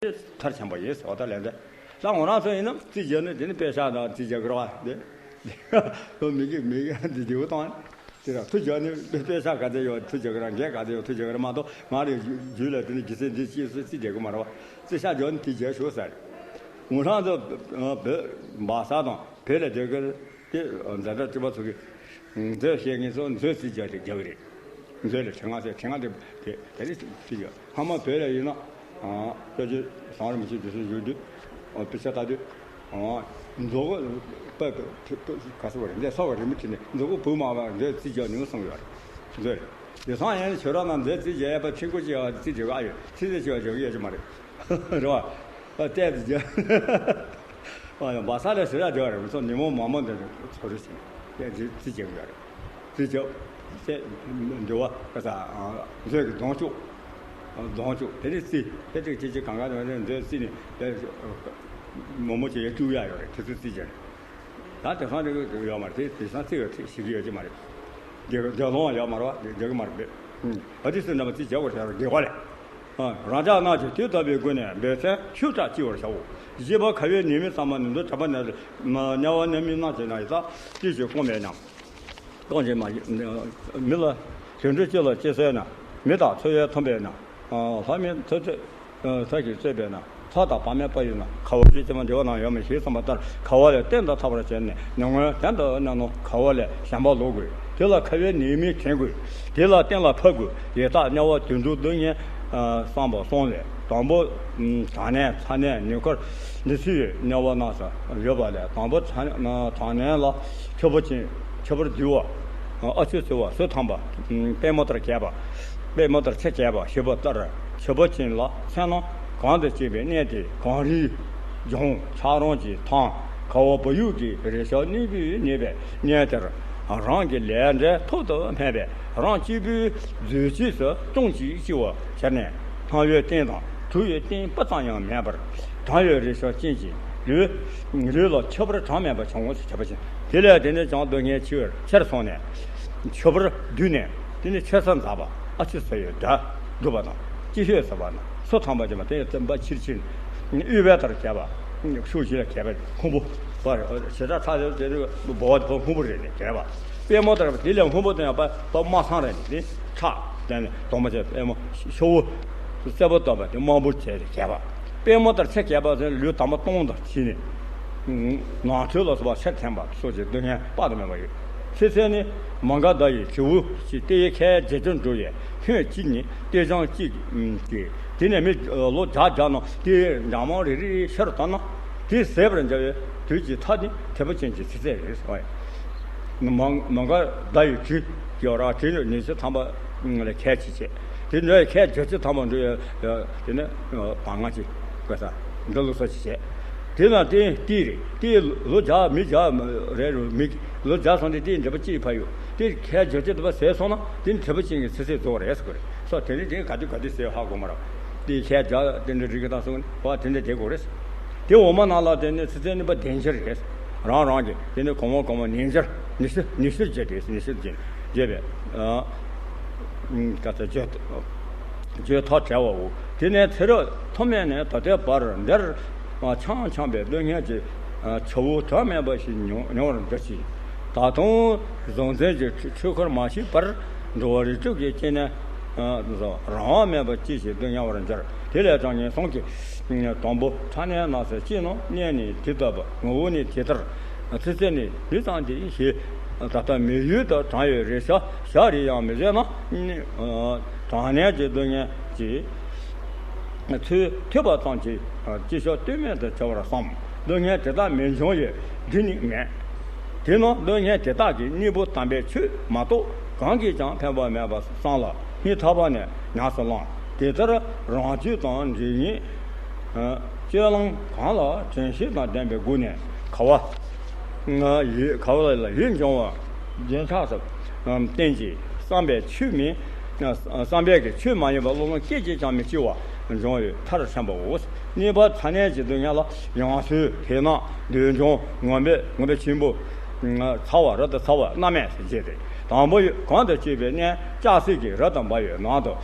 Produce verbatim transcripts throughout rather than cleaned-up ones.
མཐར་ཕྱིན་པ་ཡིན་ཟེར་བ་ད་ལན་འདི། ད་ང་རང་ཚོ་ཡིན་ན་རྩིས་རྒྱག་ནི་དེ་ནི་དཔེ་ཆ་དང་རྩིས་རྒྱག་གི་རེད་བ། འདི་མི་གི་མི་གི་འདི་རྒྱུ་དང་། དེ་ར་ཐུ་རྒྱག་ནི་དཔེ་ཆ་ག་ཚད་ཡོད་ཐུ་རྒྱག་གི་ར། འགན་ག་ཚད་ཡོད་ཐུ་རྒྱག་གི་ར་མ་གཏོགས། ང་རེ་རྒྱུད་ལ་དེ་ནི་རྒྱུ་མཚན་འདི་ཅིས་སུ་རྩིས་རྒྱག་གི་མ་རེད་བ། རྩིས་ཆ་རྒྱག་ནི་དེ་རྒྱག་ཤོག་ཟེར། ང་རང་ཚོ་བོད་བ་ས་དང་བོད་ལ་རྒྱག་གི་དེ་འཛད་གྲྭ་བཅུ་པ་ཚོ་གི་མཛོད་བཤད་མཁན་ཚོ་མཛོད་རྩིས་རྒྱག་དེ་རྒྱག་གི་རེད། མཛོད་ལ་དྲི་ང་ཟེར་དྲི་ང་དེ་དེ་དེ་རིང་ཅི་ཡོད་ཧ་མ་བོད་ལ་ཡིན་ན། ཨ་ཅོ་ཅོ་བཟང་རིན་པོ་ཆེ་དུས་སུ་ཡོད་དུས། ཨ་དཔེ་ཆ་ལྟ་དུས། ཨ་མཛོ་གོ་པ་པ་ག་ས་བ་རེད། འདས་ས་བ་རིན་པོ་ཆེ་ནས་མཛོ་གོ་བུ་མ་བ་འདས་རྩིས་རྒྱག་ནི་གསུང་ཡོད་རེད། མཛོད་རེད། དེ་སང་ཡང་ཁྱོད་རང་ནང་མཛོད་རྩིས་རྒྱག་ཡ་པ་ཕྲན་བུ་ཅིག་ཨ་རྩིས་རྒྱག་ཨ་ཡོད་རྩིས་རྩིས་ཆེ་བ་རྒྱག་གི་ཡོད་ཀྱི་མ་རེད། རེད་བ། ཨ་བལྟས་རྩིས་རྒྱག་ཨ་ཡང་བ་ས་ལ་ཟེར་ཡ་རྒྱག་རེད། མི་ཚོ་ཉིན་མོ་མང་མོ་འདི་ཚོ་རེ་ཞིག་བལྟས་རྩིས་རྩིས་རྒྱག་གི་ཡོད་རེད། རྩིས་རྒྱག་བལྟས་འདྲི་བ་ག་ས་ཨ་མཛོད་ཀྱི་གདོང་བཅུག་གདོང་བཅུག་དེ་ནས་རྩིས་དེ་ཅིག་ཅིག་ཅིག་གང་ག་ནས་མཛོད་རྩིས་ནས་མོ་མོ་ཅིག་ཡ་བཅུག་ཡ་ཡོད་རེད། དེ་ཚོ་རྩིས་རྒྱག་རེད། ད་དེང་སང་དེ་ཡོད་མ་རེད། དེ་དེང་སང་རྩིས་ཡོད་ཞིག་ཡོད་ཀྱི་མ་རེད། དེ་དེ་ལོང་ཡོད་མ་རེད་བ། དེ་དེ་གི་མ་རེད་པས། ཨ་དེ་སུ་འདྲ་མ་རྩིས་བྱ་བར་བྱ་ར་དགེ་བ་ལས། རང་ཅག་རྣམས་ཀྱིས་དེ་ལྟ་བུའི་སྒོ་ནས་འབད་བརྩོན་ཤུགས་དྲག་ཅི་བར་བྱའོ། བཞི་པ་ཁ་བའི་ནད་མེད་གཙང་མ་ནི་དུ་དྲག་པ་ནད་དམྱལ་བ་ནད་མེད་སྣ་ཆེ་ན་ཡི་དྭགས་ཅི་ཞིག་སྐོང་བས་ན། སྐོང་བྱེད་མ་མི་ལ་དུད་འགྲོ་ཅི་ལ་ཅི་གསོད་ན། མི་དང་ཚོ་ཡས་འཐོམ་པས་ན། ལྷ་མིན་ཐོ་ཐོས་ཐ་གིས་གཙོས་པས་ན། ལྷ་དང་བ་མེན་པ་ཡིན་ན་ཁ་བ་ཅི་ཅི་མ་འདྲི་བ་ནང་ཡོད་མ་ཞེས་གསུངས་པ་ལྟར་ཁ་བ་ལས་བརྟན་དུ་ཐར་བར་བྱས་ནས་ཉམས་མྱོང་བརྟན་དུ་གནས་ནོ། ཁ་བ་ལས་གཞན་པ་ལོག་དགོས། དེ་ལ་ཁ་བའི་ནད་མེད་དྲན་དགོས། དེ་ལ་གཏན་ལ་ཕབ་དགོས། ཡི་དྭགས་དམྱལ་བ་དུད་འགྲོ་སྡུག་བསྔལ་བསམ་པ་གསུམ་ལས་དང་པོ་གྲང་ནད་ཚ་ནད་ཉུ་འཁོར་འདི་ཚུ་ཡི་དམྱལ་བ་རྣམས་སུ་ཡོད་པ་ལས་དང་པོ་གྲང་ནད་ལ་ཆུ་བུར་ཅན་ཆུ་བུར་རྡོལ་བ། ཨ་ཆུ་ཚི་བ་སུ་ཐམ་པ། པད་མོ་ལྟར་གས་པ། པད་མོ་ལྟར་ཆུ་གས་པ་ཞེས་པ་ལྟར་ཆུ་བུར་ཅན་ལ་མཚོན་ན་གང་དུ་སྐྱེས་པའི་གནས་དེ་གངས་རིའི་ལྗོངས་ཆགས་རོང་གི་ཐང་ཁ་བ་བུ་ཡུག་གི་རི་ཤོག་གནས་པའི་གནས་པའི་གནས་དེར་རང་གི་ལས་འབྲས་ཐོག་ཏུ་སྨྲས་པས་རང་གཅིག་པུའི་རྫུས་སྐྱེས་སུ་ཅུང་ཅིག་སྐྱེ་བ་ཕྱིར་ནས་སྣང་བའི་རྟེན་དང་གྲུབ་པའི་རྟེན་སྤུ་ཙམ་ཡང་མེད་པར་གྲང་བའི་རི་ཤོག་ཅན་གྱི་ལུས་ལུས་ལ་ཁྱད་པར་གྲངས་མེད་པ་བྱུང་ངོ་ཟེར་བྱ་བ་ཅན། དེ་ལས་དེ་ནས་ཀྱང་སྡུག་བསྔལ་ཆེ་བར་ཆེར་སོང་ནས་ཆུ་བུར་བསྡུས་ནས་དེ་ནས་ཆུ་ས་འཛག་པ་ཨ་ཆུ་ས་ཡོད་དགྲ་སྒྲུབ་པ་དང་ཅི་ཤོད་ཟ་བ་ན་སོ་ཐམ་པ་ཅན་པ་དེ་ཡང་བཙན་པ་ཆིར་ཆིར་དབུལ་བའི་ལྟར་བྱས་པ་ཤུགས་ཞིག་ལ་གས་པ་ཁུང་བུ་བར་ཞེ་དྲག་ཚ་ལེ་དེ་རུ་འབོ་བ་དེ་ཁུང་བུ་རེད་ནས་གས་པ། པད་མོ་ལྟར་དེ་ལས་སྔོན་པོ་དེ་ཡང་པ་པ་མ་སང་རེ་ནས་དེ་ཁྲག་དེ་ནས་དོག་མ་བྱས་པད་མོ་ཤོ་བོ་སེར་པོ་བཏབ་པ་དེ་དམར་པོ་བྱས་ཏེ་གས་པ། པད་མོ་ལྟར་ཆུ་གས་པ་ཟེར་ལུས་དྭངས་མ་སྟོང་དང་བྱས་ནས་ནང་ཁྲོལ་ལ་སོགས་པ་ཕྱིར་འཐེན་པ་སོགས་ཀྱི་སྡུག་བསྔལ་དཔག་ཏུ་མེད་པ་ཡོད། ཚེ་ཚད་ནི་མ་ག་དྷ་ཡི་བྱེའུ་ཞིག་སྟེ་ཁལ་བརྒྱད་ཅུ་འགྲོ་བའི་ཧོད་གཅིག་ནི་སྟེ་ལྗང་གཅིག་སྟེ་དེ་ནས་མི་ལོ་བརྒྱ་བརྒྱ་ནང་སྟེ་འཇམ་མང་རེ་རེ་ཤར་དང་ན་དེ་ཟད་པར་འཇའ་བའི་དུས་ཀྱི་མཐའ་ནི་དེ་པ་ཅན་གྱི་ཚེ་ཚད་རེད། མ་མ་ག་དྷ་ཡི་དྲི་ཡོད་ར་དྲི་ནི་ཉི་ཤུ་ཐམ་པ་ལ་ཁལ་གཅིག་བྱས། དེ་འདྲ་ཁལ་བརྒྱད་ཅུ་ཐམ་པ་འགྲོ་ཡ་དེ་ནི་བ་ང་གཅིག་དགོས་ས་འདི་ལོ་ས་གཅིག་བྱས། དེ་ན་དེ་ཏི་རེད་ཏི་ལོ་བརྒྱ་མི་བརྒྱ་རེད་རུ་མི་ལོ་བརྒྱ་སོང་དེ་ཏི་འདྲ་པ་གཅིག་ཕ་ཡོད་དེ་ཁལ་བརྒྱད་ཅུ་དེ་པ་ཟད་སོང་ན་དེ་ནི་དེ་པ་གཅིག་གི་ཚེ་ཚད་རྫོགས་རེད་ཟེར་གི་རེད། སོ་དེ་ནི་དེ་ག་དུས་ག་དུས་ཟད་ཧ་གོ་མ་ར་དེ་ཁལ་བརྒྱ་དེ་འདྲ་རིག་གི་དང་སོང་ནི་བ་དེ་འདྲ་དེ་གོ་རེད། དེ་འོ་མ་ནང་ལ་དེ་ནི་ཚེ་ཚད་ནི་པ་བདེན་ཕྱིར་རེད། རང་རང་གི་དེ་ནི་གོང་མ་གོང་མ་ཉིན་ཕྱིར་ཉི་ཤུ་ཉི་ཤུ་བརྒྱད་དེ་ཉི་ཤུ་བརྒྱད་བརྒྱད་པས་ཨ་ག་ཚ་བརྗོད་བརྗོད་ཐག་བྲལ་བའོ། དེ་ནས་ཚེ་རབས་ཐོག་མེད་ནས་ད་ལྟའི་བར་འདིར་འཆང་འཆང་བའི་སྡུག་བསྔལ་གྱི་ཆུ་བོ་གྲངས་མེད་པ་ཞིག་མྱོང་མྱོང་བར་འགྱུར་ཞིང་། ད་དུང་གཟུང་འཛིན་གྱི་ཆོས་འཁོར་མ་ཞིག་པར་འགྲོ་བ་རིགས་དྲུག་གི་སྐྱེ་གནས་རང་དབང་མེད་པ་ཅི་ཞིག་ཏུ་མྱོང་བར་འགྱུར། དེ་ལས་ཀྱང་ངན་སོང་གི་དང་པོ་ཕྲ་ནད་ན་ཚ་སྐྱེས་ནོ། གནས་ནི་དེ་ལྟ་བུ་ངོ་བོ་ནི་དེ་ལྟར་ཚེ་ཚད་ནི་ལུས་ཙམ་དེ་ཞེས་ད་ལྟ་མི་ཡུལ་དུ་གྲང་བའི་རེ་ཤ་ཞག་རེ་ཡང་མི་བཟད་ན་གྲང་ནད་ཀྱི་སྡུག་བསྔལ་གྱིས། ཚུལ་ཐོས་པ་ཙམ་གྱིས་སྐྱེ་ཤོག་ལྟོས་མེད་དུ་བྱ་བར་བསམ། སྡུག་བསྔལ་དེ་དག་མི་འབྱུང་བའི་རྒྱུ་ནི་མེད། དེས་ན་སྡུག་བསྔལ་དེ་དག་གི་གཉེན་པོ་དམ་པའི་ཆོས་མ་གཏོགས་གང་གིས་ཀྱང་ཕན་པ་མེད་པ་བསམ་ལ་སྙིང་ཐག་པ་ནས་ཉམས་སུ་བླང་། དེ་ལྟར་རང་རྒྱུད་དང་འབྲེལ་ཉེས་སྤྱོད་ལམ་གང་ལ་དྲན་ཤེས་དང་ལྡན་པའི་སྒོ་ནས་དགའ་བ། ཡིད་དགའ་བ་ལ་ཡིད་འབྱུང་བ་རྒྱུན་ཆགས་སུ་བསྟེན་ཅིང་བསམ་པའི་ཆོས་མིན། བསམ་པའི་གི་ཆོས་མ་ཡིན་པ་བློ་ལོང་སྐད་ཅིག་ཀྱང་མི་སྐྱེ་བ་འབྱུང་བའི་མཐར་ཕྱིན་པའོ། གཉིས་པ་ཚ་ནད་ཀྱི་སྡུག་བསྔལ་ལ་ཡང་སོས་ཧེ་ན་འདོད་འབྱུང་ངན་པའི་ངན་པའི་ཆེན་པོ་ཚ་བ་རབ་ཏུ་ཚ་བ་རྣམ་སྨིན་ཞེས་ཏེ། དང་པོ་གང་དུ་སྐྱེས་པའི་གནས་ལྕགས་སྲེག་གི་རབ་ཏུ་འབར་བའི་ནང་དུ་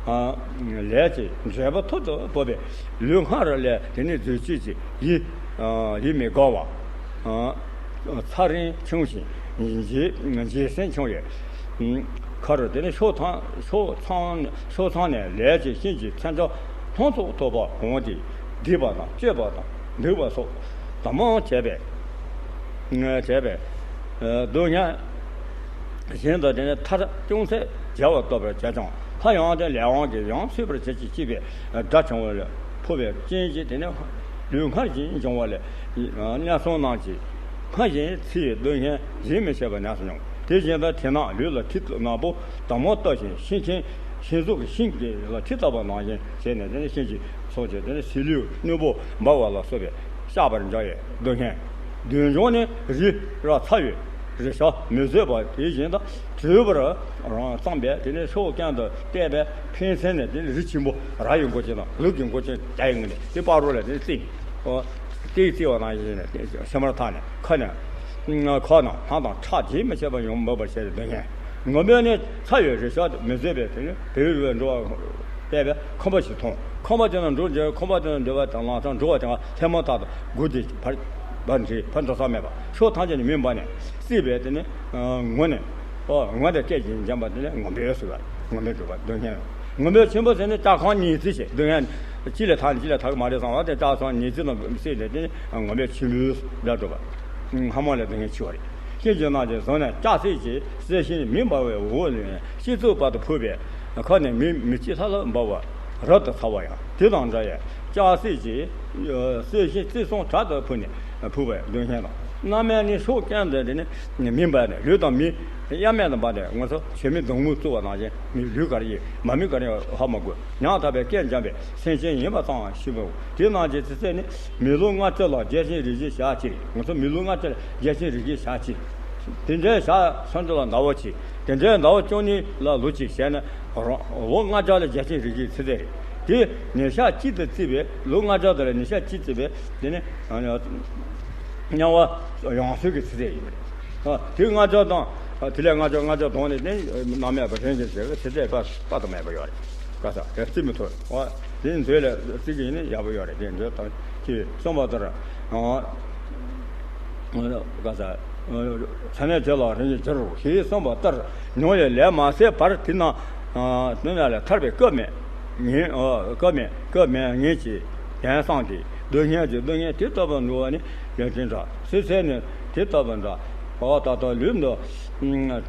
ལས་ཀྱི་འབྲས་བུ་ཐོབ་ཏུ་བབ་པས། ལུས་སྔར་ལས་དེ་ནི་རྫུས་སྐྱེས་ཀྱི་ཡིད་ཡིད་མི་དགའ་བ། ཚ་རིང་ཆུང་ཞིང་འཇིགས་འཇིགས་སེམས་ཆུང་བའི་ཁར། དེ་ནི་ཕྱོགས་ཐམས་ཕྱོགས་ཚང་ཕྱོགས་ཚང་ནས་ལས་ཀྱི་ཤིན་ཏུ་མཚན་མཆོག་ལྷུན་ཚོགས་ཐོབ་པ་འོང་སྟེ། སྡིག་པ་དང་སྤྱོད་པ་དང་སྡིག་པ་སོགས་དག་མང་བྱས་པས། བྱས་པས། སྡུག་བསྔལ་གཞན་དུ་དེ་ནི་མཐར་ཅུང་ཟད་བརྗེ་བར་སྟོབས་པར་བྱེད་ཀྱང་། སླར་ཡང་དེ་ལས་དབང་གིས་ཡང་སོས་པར་བྱེད་ཅིང་སྐྱེས་པའི་དགྲ་བྱུང་བ་ལ་ཕོག་པའི་རྐྱེན་གྱིས། དེ་ནི་ལུས་སྔར་བཞིན་འབྱུང་བ་ལས་ངན་སོང་རྣམས་ཀྱིས། སྔར་བཞིན་ཚེ་ཡི་སྡུག་བསྔལ་བརྗེད་མི་ཤེས་པར་ཉམས་སུ་མྱོང་། དེ་བཞིན་དུ་དེ་རྣམས་ལུས་ལ་གྲི་ནག་པོ་དམ་པོ་གཏུབ་ཅིང་། ཤིང་ཆེན་ཤིང་གཟུགས་ཀྱི་ཤིང་གི་ལ་གྲི་བཏབ་པ་ནང་བཞིན་བྱས་ནས། དེ་ནི་ཤིང་གི་ཚོགས་ཀྱི་དེ་ནི་བྱི་ལུའི་སྣུམ་པོ་འབར་བ་ལ་སོགས་པས་གཤགས་པར་འགྱུར་བའི་སྡུག་བསྔལ། སྡུག་བྱུང་ནི་རི་རབ་ཚ་བའི་རི་ཤ་མི་བཟོད་པ་དེ་བཞིན་དུ་དྲོད་པར་རང་བརྩམས་པས། དེ་ནི་ཕྱོགས་གང་དུ་བལྟས་པའི་ཕན་ཚུན་ནས། དེ་ནི་རི་ཆེན་པོ་ར་ཡི་མགོ་ཅན་དང་ལུག་གི་མགོ་ཅན་བརྒྱ་ཡི་ངོས་ནས་དེ་བར་རོ་ལ་དེ་ནི་བརྩིགས། ཨོ། དེའི་བརྩིགས་པ་ནང་བཞིན་ནས་ཤ་མར་འཐག་ནས་ཁ་ནས་ཁ་ནང་སྣ་དང་ཁྲག་རྗེས་མི་ཆད་པར་ཡོང་འབབ་པར་བྱས་ཏེ། སྡུག་བསྔལ་ངུ་འབོད་ནི་ཚ་བའི་རི་ཤ་མི་བཟོད་པས། དེ་ནི་བེའུ་རི་བས་འགྲོ་བ་བལྟས་པས་ཁོམ་པ་ཞིག་མཐོང་། ཁོམ་པ་དེ་ན་འགྲོ་འགྲོ་ཁོམ་པ་དེ་ན་འགྲོ་བ་དང་ལམ་སང་འགྲོ་བ་དེ་ལ་ཐལ་མོ་ཐག་ཏུ་སྒུར་ཏེ་ཕར་ཕར་འདྲེས་ཕར་འགྲོ་ས་མེད་པ། ཕྱོགས་ཐམས་ཅད་ནས་མེ་འབར་ནས་བསྲེགས་པས། དེ་ནི་ངུ་ནས། ཨོ། ངུ་དང་སྐད་ཅིག་འབྱམས་པ་དེ་ནི་ངུ་འབོད་ཟེར་བ། ངུ་འབོད་སྒྲུབ་པ་སྡུག་བསྔལ། ངུ་འབོད་ཆེན་པོ་ཟེར་ནི་ལྕགས་ཁང་ཉིལ་རྩིས་བྱེད། སྡུག་བསྔལ་གཅིག་ལས་ཐར་ནས་གཅིག་ལས་ཐར་གི་མ་རེད་བསམ་པ་དེ་ལྕགས་ཁང་ཉིལ་རྩིས་རྣམས་བསྲེགས་ནས། དེ་ནི་ངུ་འབོད་ཆེན་པོའི་སྒྲ་སྒྲུབ་པ། སྔ་མ་ལས་སྡུག་བསྔལ་ཆེ་བ་རེད། སྐྱེ་འཇིག་རྣམས་ཀྱིས་བཟུང་ནས་ལྕགས་སྲེག་གིས་གསལ་ཤིང་མེ་འབར་བའི་འོག་ལ་ཤིང་ཚུགས་བར་དུ་ཕུབ་པས། ཁ་ནས་མེ་མེ་ལྕེ་ལྷབ་ལྷབ་འབར་བ་རབ་ཏུ་ཚ་བ་ཡང་དེ་དང་འདྲ་བས། ལྕགས་སྲེག་གིས་གསལ་ཤིང་རྩིག་གསུམ་དྲག་ཏུ་ཕུབ་ནས་ཕུབ་པའི་སྡུག་བསྔལ་དང་། རྣམ་སྨིན་ནི་ཕྱོགས་གང་དུ་དེ་ནི་མེ་འབར་ནས། ལུས་དང་མེ་དབྱེར་མེད་དུ་འབར་ནས། ང་ཚོ་བྱེ་མའི་སྡོང་བོ་བཙུགས་པ་ནང་བཞིན། མེ་ལུས་ག་རེ་ཡིན་མ་མེ་ག་རེ་ཡིན་ཧ་མ་གོ། ཉམ་ཐག་པའི་སྐད་འབྱམས་པས་སེམས་ཅན་ཡིན་པ་ཙམ་ཤེས་པའོ། དེ་རྣམས་ཀྱི་ཚེ་ཚད་ནི་མི་ལོ་ལྔ་བཅུ་ལ་བརྒྱ་བྱིན་རིམ་བཞིན་ཞག་གཅིག་རེད། ང་ཚོ་མི་ལོ་ལྔ་བཅུ་ལ་བརྒྱ་བྱིན་རིམ་བཞིན་ཞག་གཅིག། དེ་འདྲའི་ཞག་སུམ་ཅུ་ལ་ཟླ་བ་གཅིག། དེ་འདྲའི་ཟླ་བ་བཅུ་གཉིས་ལ་ལོ་གཅིག་བྱས་ན། ལོ་ལྔ་བརྒྱ་ལ་བརྒྱ་བྱིན་རིམ་བཞིན་ཚེ་ཚད་རེད། དེ་ཉིན་ཞག་གཅིག་ཏུ་བརྩིས་པས། ལོ་ལྔ་བརྒྱ་དེ་ལ་ཉིན་ཞག་གཅིག་བརྩིས་པས། དེ་ནི་དམྱལ་བ་ཡང་སོས་ཀྱི་ཚེ་ཚད་ཡིན་པ་རེད། དེ་ལྔ་བརྒྱ་དང་། དེ་ལས་ལྔ་བརྒྱ་ལྔ་བརྒྱ་དང་ནི་དེ་རྣམ་སྨིན་པ་རིམ་བཞིན་བྱས་པའི་ཚེ་ཚད་དཔག་ཏུ་མེད་པ་ཡོད་རེད། ག་ས་དེ་རྩིས་མི་ཐུབ། དེ་མཛོད་ལ་རྩིས་ཀྱི་ཡིན་ན་ཡག་པོ་ཡོད་རེད། དེ་མཛོད་དང་ཅི་གསུངས་པ་ལྟར། ག་ས་ཚ་ནད་དེ་ལ་རིམ་གྱིས་འགྱུར་རོ་ཞེས་གསུངས་པ་ལྟར། མྱོང་བའི་ལས་མ་ཟད་པར་དེ་རྣམས། དེ་རྣམས་ལས་ཐར་པའི་སྐབས་མེད་ངེས། སྐབས་མེད་སྐབས་མེད་ངེས་ཀྱི་དོན་གསུངས་ཏེ། སྡུག་བསྔལ་གྱི་སྡུག་བསྔལ་དེ་ལྟ་བུར་འགྲོ་བ་ནི་ལས་ཅན་འདྲ། ཚེ་ཚད་ནི་དེ་ལྟ་བུར་འདྲ། འོ་ད་ལྟ་ལུས་འདི།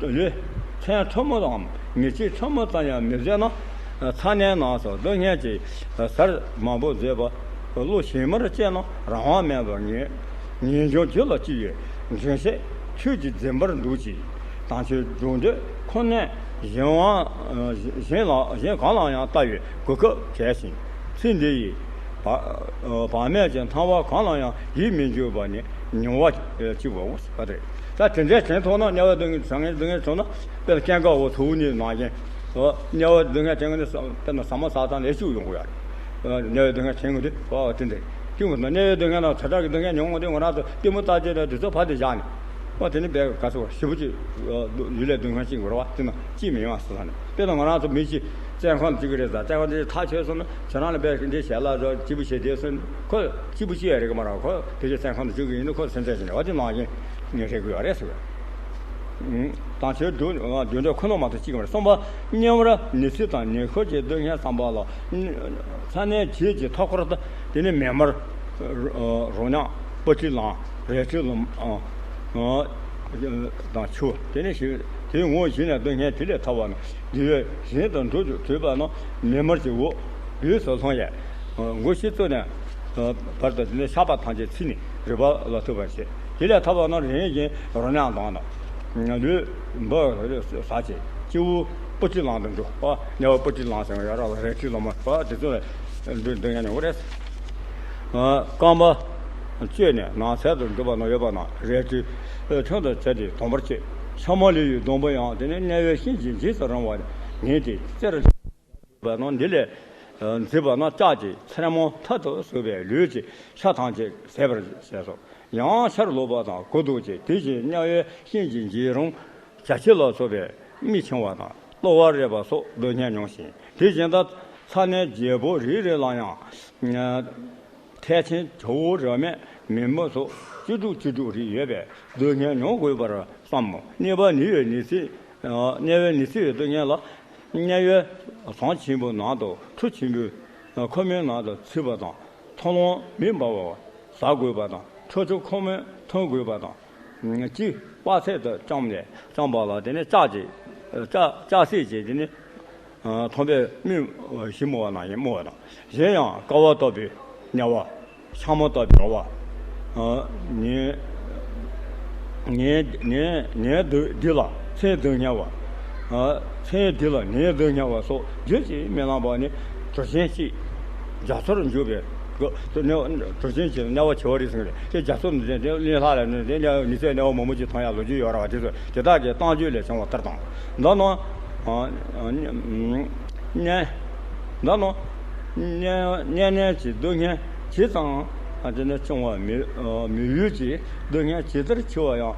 ལུས་ཚན་ཕྲ་མོ་དང་མི་གཅིག་ཕྲ་མོ་ཙམ་ཡང་མི་བཟད་ན། ཚ་ནད་རྣམས་སུ་སྡུག་བསྔལ་གྱི་ཟུར་མང་པོ་བཟོད་པ། བློ་ཞན་མར་སྐྱེས་ན་རང་དབང་མེད་པར་ངེས། ངེས་འབྱུང་རྒྱུད་ལ་སྐྱེ་བའི་འབྱུང་བྱེད་ཆོས་ཀྱི་རྫུན་པར་འདུག་ཅིང་། དམ་ཆོས་སྒྲུབ་འདོད་ཁོ་ནའི་གཞན་དབང་གཞན་ལ་གཞན་གང་ལ་ཡང་ལྟ་བའི་གོ་སྐབས་བྲལ་ཞིང་། ཚེ་འདི་ཡི་བག་བག་མེད་ཀྱི་སྣང་བ་གང་ལ་ཡང་ཡིད་མི་འགྱུར་བ་ནི་མྱོང་བ་གཅིག་པའོ་ཟེར་བ་རེད། ད་དེ་འདྲའི་དྲན་ཐུབ་ན། དམྱལ་བའི་སྡུག་བསྔལ་དྲན་མཁན་སྡུག་བསྔལ་བྱུང་ན། དཔེར་ན་སྐྱེ་རྒ་འོ་ཚ་བོ་ནི་ནང་བཞིན། འོ་དམྱལ་བའི་སྡུག་བསྔལ་དྲན་མཁན་ནི་དཔེར་ན་ཟ་མ་ཟ་སྟངས་ལས་ཤུགས་ཡོང་གི་ཡོད་རེད། དམྱལ་བའི་སྡུག་བསྔལ་དྲན་གི་འདུག་འོ་དེ་འདྲ་སྐྱོན་གི་འདུག་དམྱལ་བའི་སྡུག་བསྔལ་དང་དྲག་དྲག་གི་སྡུག་བསྔལ་མྱོང་གི་འདུག་ང་རང་ཚོ་གཏི་མུག་ལྟ་སྤྱོད་དང་དེ་ཚོ་ཕར་དེ་བཞག་ནས། འོ་དེ་ནི་དཔེ་ག་ཚོད་ཞེ་པོ་ཅིག་ཡུལ་ལས་སྡུག་བསྔལ་ཅིག་འགོར་བ་དེ་ན་ཅིས་མི་ཡོང་བ་ཟེར་ས་ནས། དཔེར་ན་ང་རང་ཚོ་མི་གཅིག་བཙོན་ཁང་དུ་འཇུག་གི་རེད་ཟེར། བཙོན་ཁང་དེ་ཐག་ཆོད་སོང་ན། ཁྱེད་རང་ལ་དཔེ་འདི་བྱས་ལ་རོགས་སྐྱིད་པོ་བྱས་བསྡད་སོང་ན། ཁོ་སྐྱིད་པོ་སྐྱིད་ཡ་རེད་གི་མ་རེད། ཁོ་དེ་ཚོ་བཙོན་ཁང་དུ་འཇུག་གི་ཡིན་ན་ཁོ་སེམས་ཁྲལ་བྱས་ནས་འོ་དེ་ནང་བཞིན་རེད་གི་ཡོད་རེད་ཟེར་བས། དང་ཆོས་སྒྲུབ་སྒྲུབ་འདོད་ཁོ་ན་མ་གཏོགས་གཅིག་མ་རེད། གསུམ་པ། དམྱལ་བར་ནད་གསོས་དང་ནད་ཤོར་གྱི་སྡུག་བསྔལ་བསམ་པ་ལ། ཚ་ནད་བྱེད་ཀྱི་མཐའ་འཁོར་དུ། དེ་ནི་མེ་དམར། རོ་མྱགས། སྤུ་གྲིའི་ལམ། རལ་གྲིའི་ལམ། དང་ཆུ། དེ་ནི་ཞིང་དེའི་ངོ་བཞི་ནས་སྡུག་བསྔལ་དེ་ལས་ཐར་བ་ན། འདི་ཡོད་གཞན་དུ་འགྲོ་རྒྱུ་དུས་པ་ན་མེ་དམར་གྱི་འོད་ལུས་སུ་ལྷུང་ཡས། མགོ་ཤེས་གཙུག་ནས་བར་དུ་དེ་ནི་ཤ་པགས་ཐམས་ཅད་ཚིག་ནས་རུས་པ་ལ་ཐུག་པར་བྱེད། དེ་ལས་ཐར་བ་ན་རིམ་བཞིན་རོ་མྱགས་དང་། ལུས་འབུ་ཟ་བྱེད། སྤྱི་བོ་སྤུ་གྲིའི་ལམ་དུ་འགྲོ། དམྱལ་བ་སྤུ་གྲིའི་ལམ་ཟེར་བ་ཡོད་ར་ལ། རལ་གྲིའི་ལམ་པ་དེ་ཚོ་ལ་སྡུག་བསྔལ་མྱོང་གི་རེད། རྐང་པ་བཅད་ནས་ནགས་ཚལ་དུ་འགྲོ་བ་ན་ཡོད་པ་ན་རལ་གྲིའི་ཁྲོད་དུ་བྱས་ཏེ་དོང་པར་བཅད། ཤ་མ་ལུས་ཡི་སྡོང་པོ་ཡང་དེ་ནི་དམྱལ་བའི་ཤིང་གི་རྗེས་སུ་རུང་བར་ངེས་ཏེ་རྩེར་བ་ན། འདི་ལས་མཛེས་པ་ན་ལྕགས་ཀྱི་ཚེར་མ་མཐའ་དུ་བཟོས་པའི་ལུས་ཀྱི་ཤ་ཐམས་ཅད་ཟད་པར་བྱས་སོ། ཡང་ཤར་ལོག་པ་དང་གོ་ལྡོག་ཅིང་དེ་བཞིན་དམྱལ་བའི་ཤིང་གི་རྗེས་རུང་བྱ་ཁྱི་ལ་སོགས་པའི་མིག་ཕྱུང་བ་དང་ གློ་བ་རེག་པ་སོགས་སྡུག་བསྔལ་མྱོང་ཞིང་། དེ་བཞིན་དུ་ས་གནས་བརྗེ་པོ་རེ་རེ་ལ་ཡང་། ཐལ་ཆེན་བྱ་བོ་རབ་མེད་མེ་མི་སོགས་བཅུ་དྲུག་བཅུ་དྲུག་རེ་ཡོད་པས་སྡུག་བསྔལ་མྱོང་དགོས་པར་བསམ་མོ། གནས་པ་ནི་ཡོད་ནི་སྲིད། གནས་པའི་ནི་སྲིད་པའི་སྡུག་བསྔལ་ལ། གནས་པའི་ཟངས་ཆེན་པོའི་ནང་དུ་ཁྲུ་ཆེན་པོའི་ཁོལ་མའི་ནང་དུ་ཚུད་པ་དང་། འཚོ་རླུང་མེ་འབར་བ་ཟ་དགོས་པ་དང་། ཁྲུ་ཆུ་ཁོལ་མ་འཐུང་དགོས་པ་དང་། གཅིག་དཔག་ཚད་དུ་བཅོམ་ནས་བཅོམ་པ་ལ་དེ་ནས་ལྕགས་ཀྱི་ལྕགས་ལྕགས་སྲེག་བྱས་དེ་ནས། ཐོམ་པས་སྨིན་ཞིང་རྨོ་བ་ནང་བཞིན་རྨོ་བ་དང་། གཞན་ཡང་དཀའ་བ་སྟོབས་པའི་དམྱལ་བ། ཤ་མོ་ལྟ་བུའི་ར་བ། ཉེ་ཉེ་ཉེ་ཉེ་འདི་ལ་མཚན་སྡུག་བསྔལ་བ། མཚན་འདི་ལ་ཉེ་སྡུག་བསྔལ་བ་སོགས་རྒྱུད་ཀྱིས་མི་ལང་པ་ནི་གྲུ་ཆེན་གཅིག་རྒྱ་མཚོར་འཇུག་པའི་སྒོ་དེ་ནི་གྲུ་ཆེན་གྱི་དམྱལ་བ་ཆེ་བ་རེད་ཟེར་གི་རེད། དེ་རྒྱ་མཚོར་འཛིན་དེ་གླིང་ལྷ་ལ་ནི་དེ་ནི་ནི་ཚེ་དམྱལ་བ་མང་པོ་ཅིག་མཐོང་ཡག་ལོ་རྒྱུས་ཡོད་ར་བ། དེ་ཚོ་དེ་དག་གི་རྟགས་འཇུག་ལས་བྱུང་བ་ལྟར་དང་། འདི་ནི། གནས་འདི་ནི་གནས་གནས་ནས་ཀྱི་སྡུག་བསྔལ་ཇི་ཙམ་དེ་ནས་བྱུང་བ་མི་མི་ཡུལ་གྱི་སྡུག་བསྔལ་ཇི་ལྟར་ཆེ་བ་ཡང་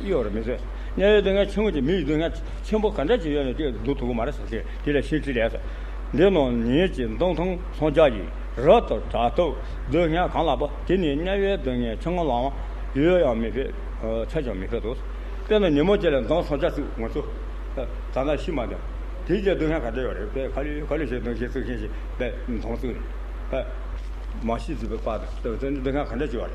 ཡོད་ར་མི་ཚོད། དམྱལ་བའི་སྡུག་བསྔལ་ཆེན་པོ་གྱི་མི་ཡི་སྡུག་བསྔལ་ཆེན་པོ་ག་འདྲ་ཅིག་ཡོད་ནས་དེ་སྡུག་ཐུབ་ཀྱི་མ་རེད་ཟེར་ཏེ་དེ་ལ་ཤེས་ཚུལ་ལས་ཟེར། འདི་ནི་ཉིད་ཀྱི་མདུང་ཐུང་མཚོན་ཆ་ཡིས་རབ་ཏུ་དྲག་སྟོབས་སྡུག་བསྔལ་གང་ལགས་པ། དེ་ནི་དམྱལ་བའི་སྡུག་བསྔལ་ཆུང་ངུ་ལའང་ཡོད་ཡང་མི་ཕོད། ཆ་ཀྱང་མི་ཕོད་དོ། དཔེར་ན་ཉིན་མོ་གཅིག་ལ་མདུང་མཚོན་ཆ་བཙུགས། ང་ཚོ་ད་ལྟ་ཤི་མ་ཐོན། དེའི་རྗེས་སྡུག་བསྔལ་ག་འདྲ་ཡོད་རེད། དཔེ་ག་ལེ་ག་ལེ་ཞིག་སྡུག་བསྔལ་བཙུགས་ཤིང་ཞིག་དཔེ་མདུང་བཙུགས་ནས་དཔེ་མ་ཤི་ཟིན་པའི་བར་དུ་དེ་ནི་སྡུག་བསྔལ་ག་འདྲ་ཅིག་ཡོད་